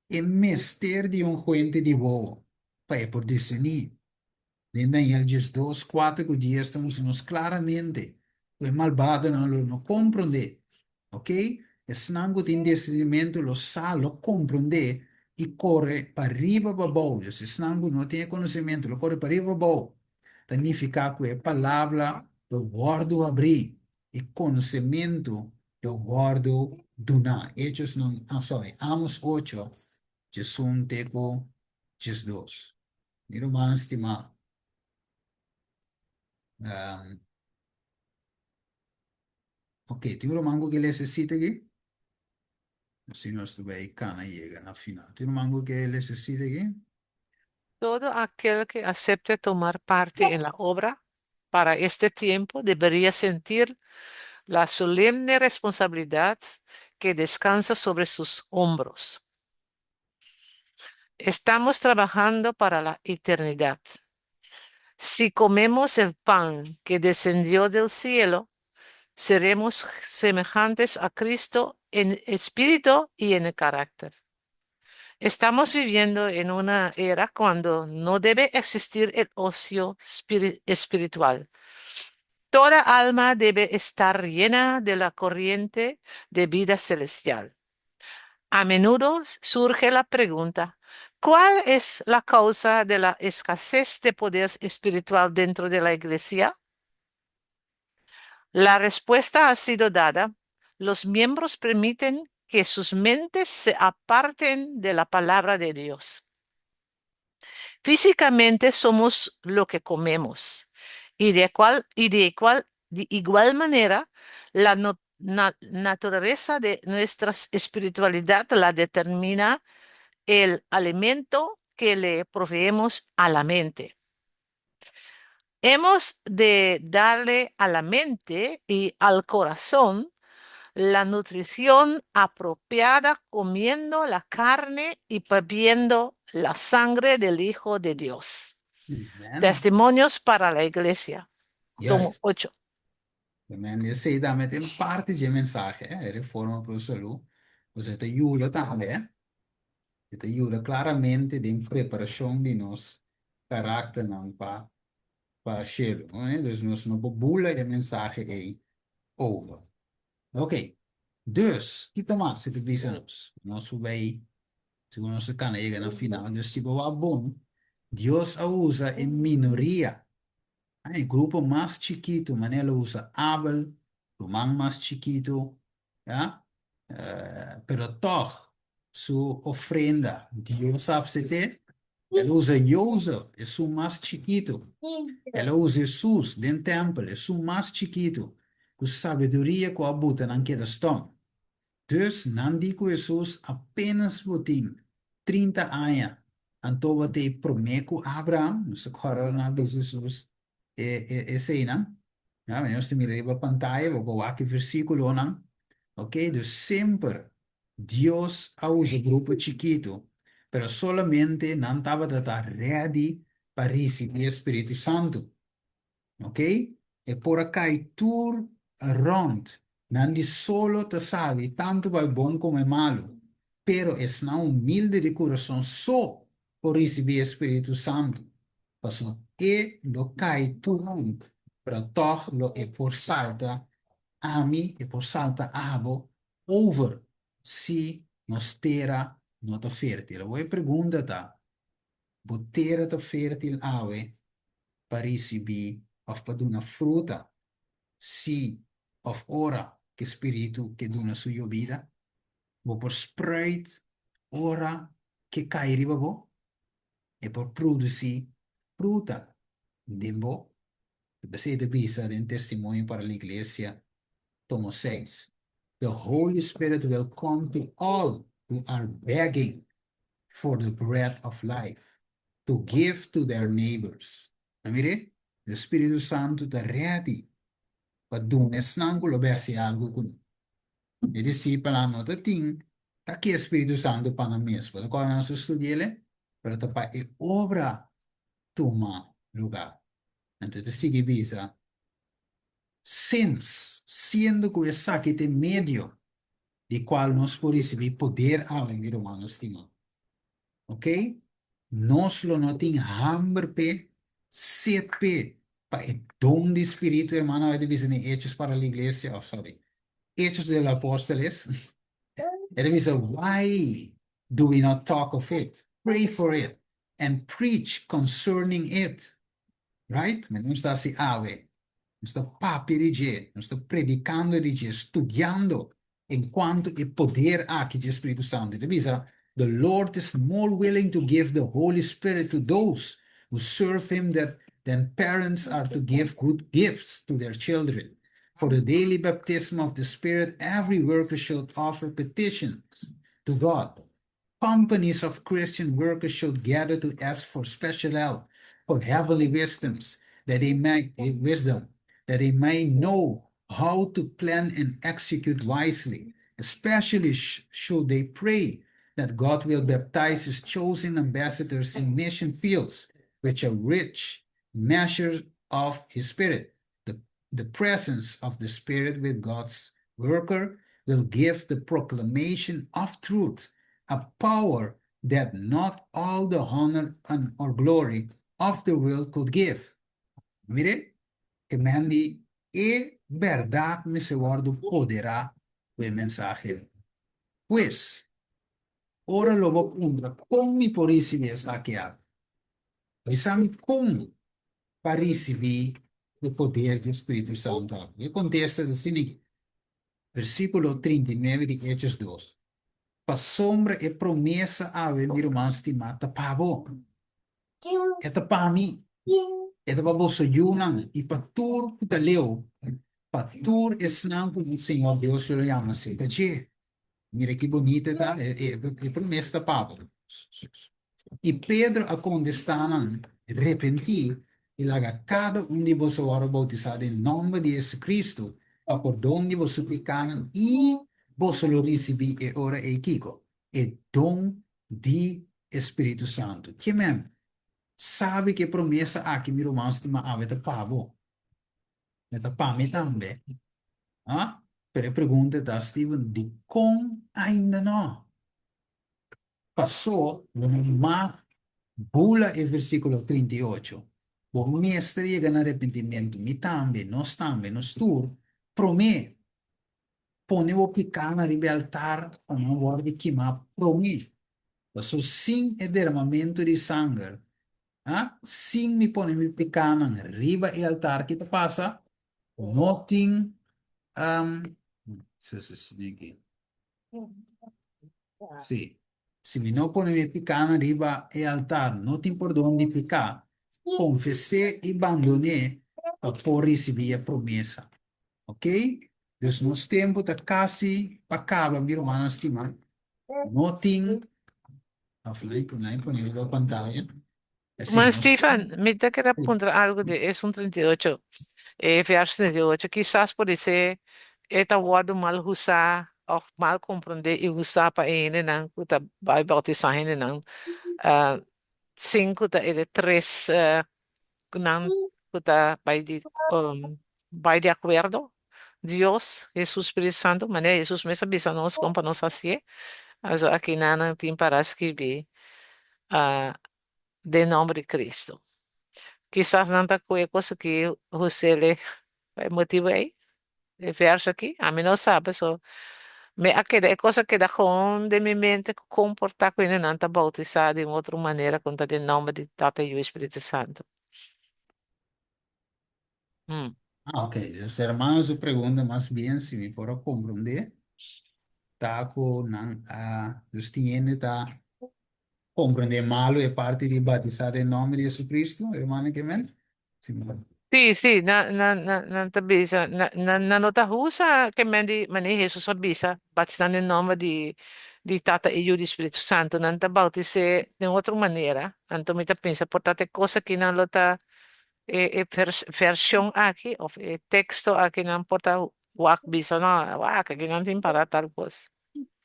E mester di un fuente di wowo pa e por discerní. Den Daniel 12, 4 ku 10 ta mustra nos klaramente ku e malbadonan lo no komprondé. Ok? Esnan ku tin discernimentu lo sa, lo komprondé i kore pa riba pa bou. Dus esnan ku no tin e konosementu lo kore pa riba pa bou. Ta nifiká ku e palabra lo wòrdu abrí i konosementu lo wòrdu duná. Hechosnan, ah sorry, Amos 8, 11 te ku 12. Mi rumannan stimá, um, ok, tin un ruman ku ke lesa e sita aki? Así nos ta bai kana yega na final. Tin un ruman ku ke lesa e sita aki? Todo aquel que acepte tomar parte en la obra para este tiempo debería sentir la solemne responsabilidad que descansa sobre sus hombros. Estamos trabajando para la eternidad. Si comemos el pan que descendió del cielo, seremos semejantes a Cristo en espíritu y en el carácter. Estamos viviendo en una era cuando no debe existir el ocio espiritual. Toda alma debe estar llena de la corriente de vida celestial. A menudo surge la pregunta, ¿cuál es la causa de la escasez de poder espiritual dentro de la iglesia? La respuesta ha sido dada. Los miembros permiten que sus mentes se aparten de la palabra de Dios. Físicamente somos lo que comemos y de igual manera la naturaleza de nuestra espiritualidad la determina el alimento que le proveemos a la mente. Hemos de darle a la mente y al corazón la nutrición apropiada comiendo la carne y bebiendo la sangre del Hijo de Dios. Amen. Testimonios para la Iglesia, tomo 8. Amen. Esei tambe ta parti di mensahe, eh? Reforma pa Salú. Bo ta yuda tambe, eh? Ta yuda klaramente den preparashon di nos karakternan pa shelu, eh? Dus nos no por bula e mensahe ei over. Ok. Dus, kiko mas e ta bisa nos? Nos bai, segun nos kana yega na final, dus si bo wak bon, Dios a usa e minoria, e grupo mas chikitu, manera el a usa Abel, ruman mas chikitu, ya, pero tòg su ofrenda Dios a apsept'é. El a usa Jozef, esun mas chikitu. El a usa Hesus den tèmpel, esun mas chikitu, ku sabiduria ku a buta nan keda stòm. Dus nan di ku Hesus apenas bo tin 30 aña, anto bo ta e promé ku Abraham. Nos ta kòrda nan a bisa Hesus eseinan. Ya, nos ta mira riba pantaya, bo por wak e versíkulonan. Ok, dus semper Dios a usa grupo chikitu, pero solamente nan tabata ta ready pa risibí e Spiritu Santu. Ok? E por a kai tur rònt. Nan di solo ta sabi tantu pa e bon komo e malu. Pero esnan humilde di kurason so por risibí e Spiritu Santu, pasobra e lo kai tur rònt, pero tòg lo e por salta ami, e por salta abo over si nos tera no ta fértil. Awor e pregunta ta, bo tera ta fértil awe pa risibí òf pa duna fruta si òf ora ku e spiritu ke duna su yobida? Bo por spruit ora ke kai riba bo? E por produsí fruta den bo? P'esei ta bisa den Testimonio para la Iglesia, tomo 6, The Holy Spirit will come to all who are begging for the bread of life to give to their neighbors. A mira? E Spiritu Santu ta ready pa duna esnan ku lo bèsi algu ku nan. E disipelnan no ta tin ta ke Spiritu Santu pa nan mes. Bo ta kòrda nos a studi'el? Pero ta pa e obra tuma lugá. Anto e ta sigui bisa, Since, siendo ku esaki ta e medio di kual nos por risibí poder awe, mi rumannan stimá. Ok? Nos lo no tin hamber p'e, sed p'e, pa e don di Spiritu, hermano, awe ta bisa den Hechos para la Iglesia, of sorry, Hechos de los Apóstoles, e ta bisa, Why do we not talk of it, pray for it, and preach concerning it? Right? Men nos ta hasi awe. Nos ta papia di dje, nos ta predicando di dje, studiando en cuanto e poder aki dje Spiritu Santo. E ta bisa, The Lord is more willing to give the Holy Spirit to those who serve him that than parents are to give good gifts to their children. For the daily baptism of the Spirit, every worker should offer petitions to God. Companies of Christian workers should gather to ask for special help, for heavenly wisdoms, that they may wisdom, that they may know how to plan and execute wisely. Especially should they pray that God will baptize his chosen ambassadors in mission fields, which are rich measure of his spirit. The, the presence of the Spirit with God's worker will give the proclamation of truth a power that not all the honor and or glory of the world could give. Mire, ke men di e bèrdat mester wòrdu poderá ku e mensahe. Pues, ora lo bo puntra kon mi por risibí esaki awe? Bisa mi kon pa risibí e poder di Spiritu Santu awe? E kontesta ta asina aki, versíkulo 39 di Hechos 2, Pasobra e promesa awe, mi ruman stimá, ta pa bo. E ta pa mi, e ta pa boso yunan i pa tur ku ta leu, pa tur esnan ku nos Señor Dios lo yama serka dje. Mira ki bonito e ta, e promesa ta pa bo. I Pedro a kontestá nan, Repentí i laga kada un di boso wòrdu boutisá den nòmber di Jesucristo pa pordon di boso pikánan i boso lo risibí e ora ei kiko? E don di e Spiritu Santu. Ke men sabi ku e promesa aki, mi ruman stima, awe ta pa bo. E ta pa mi tambe. Ah? Pero e pregunta ta, Steven, dikon ainda no? Pasó bo no mag bula e versíkulo 38. Bo mester yega na arepentimentu, mi tambe, nos tambe, nos tur, promé. Pone bo pikánan riba e altar pa nan wòrdu kimá promé. Pasobra sin e deramamentu di sanger, a sin mi pone mi pikánan riba e altar, ki ta pasa? No tin, Sí, si mi no pone mi pikánan riba e altar, no tin pordon di piká. Konfes'é i bandon'é pa por risibí e promesa. Ok? Dus nos tempu ta kasi pa kaba, mi rumannan stimá. No tin, of lei pone riba pantaya. Así, Ma nos Stefan, mi ta kere puntra algo di esun 38, e verso 38. Kisas podisé e ta wòrdu mal husá òf mal komprondé i husá pa e hendenan ku ta bai boutisá hendenan sin ku ta e de tres ku nan ku ta bai di bai di akuerdo, Dios, Hesus, Spiritu Santu, manera Hesus mes a bisa nos kon pa nos hasié. Also aki nan nan tin para skibi den nomber di Cristo. Kisas nan ta koe kos aki husele pa e motibu ei, e verso aki, ami no sa paso mi a keda e kos a keda gewoon den mi mente ku kon por ta ku hende nan ta boutisá di un otro manera ku no ta den nomber di Tata, Yu i Spiritu Santu. Ah, ok. Dus hermano su pregunta mas bien, si mi por a comprende, ta ku nan a, dus tin hende ta comprende malo e parti di batisa den nomber di Jesucristo, hermano Kemen? Si mi por. Sí, sí, nan, nan, nan, nan ta bisa, nan, nan, nan no ta usa ke men di manera Hesus a bisa, batisá den nomber di, di Tata i Yu di Spiritu Santu. Nan ta bautis'é den otro manera. Anto mi ta pensa por ta te kos aki nan lo ta e, e vers, vershon aki of e teksto aki nan por ta. wak bisa no, wak aki nan tin para tal kos.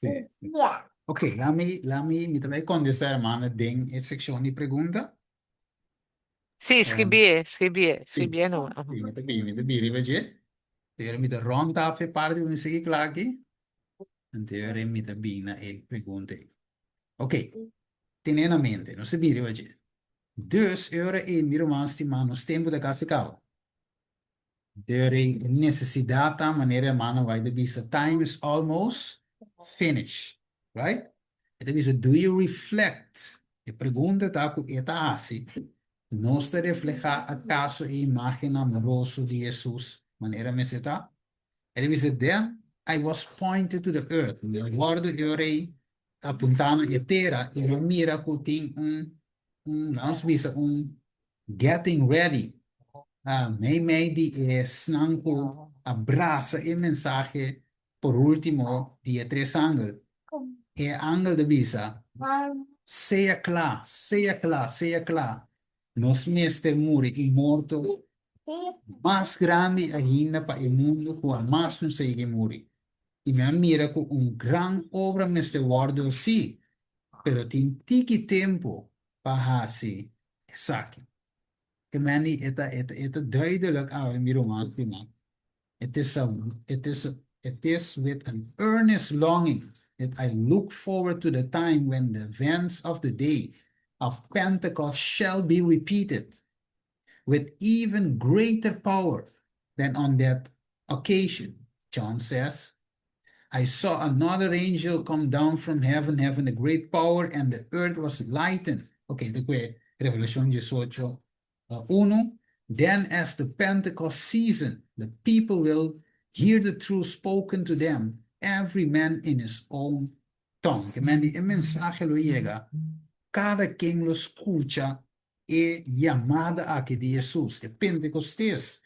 Sí. Ok, lami, lami, mi ta bai kontestá hermana den e sekshon di pregunta. Sí, skibié, skibié, Sí, skibié no. sí, mi ta bi, mi ta bi riba dje. Pero mi ta rond af e parti ku mi sigui kla aki. Anto ora mi ta bin na e pregunta ei. Ok, tene na mente, nos ta bin riba dje. Dus, e ora ei, mi ruman stimá, nos tempu ta kasi kaba. Deur e nesesidat ta manera hermano White ta bisa, time is almost finished, right? E ta bisa, do you reflect? E pregunta ta ku e ta hasi, nos ta reflehá akaso e imágen amoroso di Hesus manera mester ta? E ta bisa, then I was pointed to the earth, mi a wòrdu e ora ei apuntá na e tera i mi a mira ku tin un, un, lanos bisa un Getting ready meimei di esnan ku a brasa e mensahe por último di e tres angel. E angel ta bisa, Sea kla, sea kla, sea kla, nos mester muri un morto mas grandi ainda pa e mundu ku hamas no sigui muri. I mi a mira ku un gran obra mester wòrdu hasí, pero tin tiki tempu pa hasi esaki. Ke meni e ta e ta e ta duidelijk awe mi ruman stima. It is a it is a it is with an earnest longing that I look forward to the time when the events of the day of Pentecost shall be repeated with even greater power than on that occasion, John says. I saw another angel come down from heaven having a great power and the earth was lightened. Okay, ta kue Revelashon diesocho, unu. Then as the Pentecost season, the people will hear the truth spoken to them, every man in his own tongue. Ke men di e mensahe lo yega, kada ken lo skucha e yamada aki di Hesus, e Pentekostes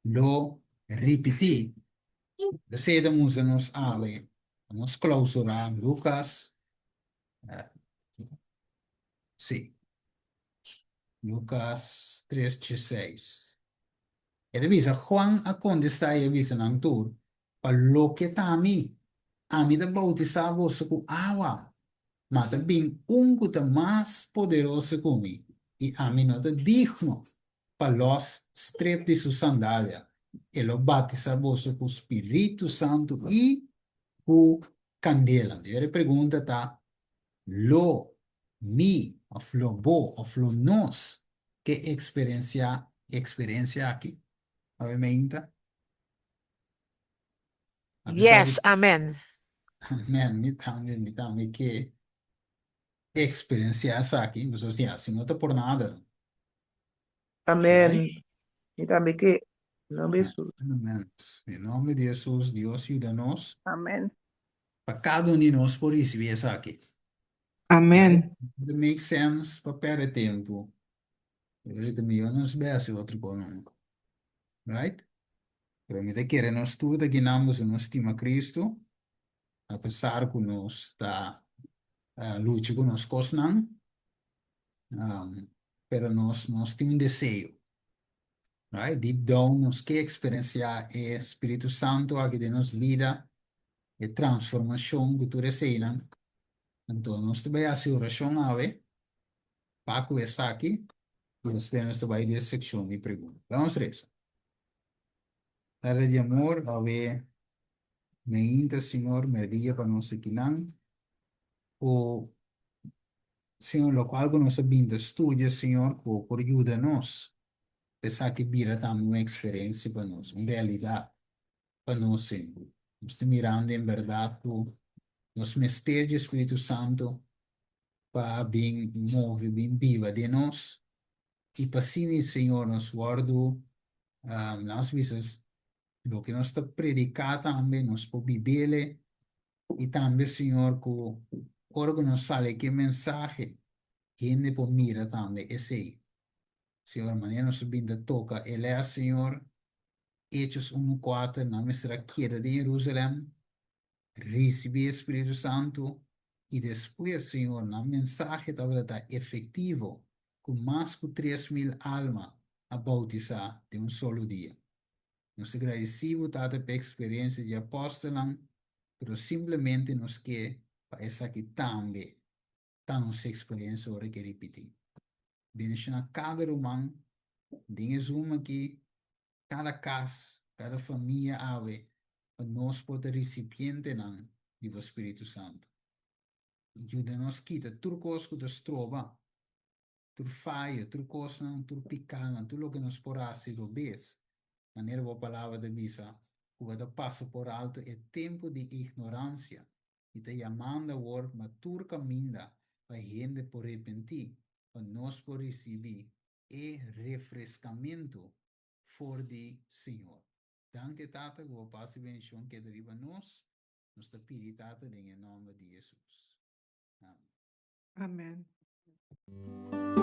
lo ripití. Esei ta mustra nos awe, pa nos klausurá Lukas, sí, Lukas tres dieseis. E ta bisa, Juan a kontestá i a bisa nan tur, Pa loke ta ami, ami ta boutisá boso ku awa, ma ta bin un ku ta mas poderoso ku mi, i ami no ta digno pa lòs strep di su sandalia. E lo batisá boso ku spiritu santu i ku kandela. Anto e pregunta ta, Lo mi òf lo bo òf lo nos ke eksperensiá e eksperensia aki? Awe meinta? Apesar di Yes, amen. Amen, mi tambe, mi tambe ke eksperensiá esaki, pasobra si si no ta por nada. Amen. Right? Mi tambe ke. En nomber di Hesus. Amen. En nomber di Hesus, Dios yuda nos. Amen. Pa kada un di nos por risibí esaki. Amen. Right? It make sense pa perde tempu. Pero ta mihó nos bes hasi otro kos nunca. Right? Pero mi ta kere nos tur ta kinan pasobra nos stima Cristo, apesar ku nos ta lucha ku nos kosnan, pero nos nos tin un deseo. Right? Deep down nos ke eksperensiá e Spiritu Santu aki den nos bida, e transformashon ku tur eseinan. Anto nos ta bai hasi orashon awe pa ku esaki i despues nos ta bai den sekshon di pregunta. Vamos resa. Tata di amor, awe meinta, Señor, merdia pa nos akinan, ku Señor, lokual ku nos a bin ta studia, Señor, ku por yuda nos pa esaki bira tambe un eksperensia pa nos, un realidat pa nos, Señor. Nos ta mirando en bèrdat ku nos mester dje Spiritu Santu pa bin move, bin biba den nos, i pa asina, Señor, nos wòrdu, nos bisa, loke nos ta prediká tambe, nos por bib'el, i tambe, Señor, ku ora ku nos sali ku e mensahe, hende por mira tambe esei. Señor, manera nos a bin ta toka e lès, Señor, Hechos unu kuater, nan mester a keda den Jerusalèm, risibí e Spiritu Santu i despues, Señor, nan mensahe tabata ta efektivo ku mas ku 3000 alma a boutisá den un solo dia. Nos ta gradisí bo, Tata, pa e eksperensia di e apòstelnan, pero simplemente nos ke pa esaki tambe ta nos eksperensia ora ke ripití. Bendishoná kada ruman den e Zoom aki, kada kas, kada famia awe, pa nos por ta risipientenan di bo Spiritu Santu. Yuda nos kita tur kos ku ta stroba, tur fayo, tur kosnan, tur pikánan, tur loke nos por hasi robes, manera bo Palabra ta bisa, ku bo ta pasa por alto e tempu di ignoransia i ta yamando awor na tur kaminda pa hende por repentí, pa nos por risibí e refreskamentu for di Señor. Danki, Tata, ku bo pas i bendishon keda riba nos. Nos ta pidi, Tata, den e nòmber di Hesus. Amen. Amen.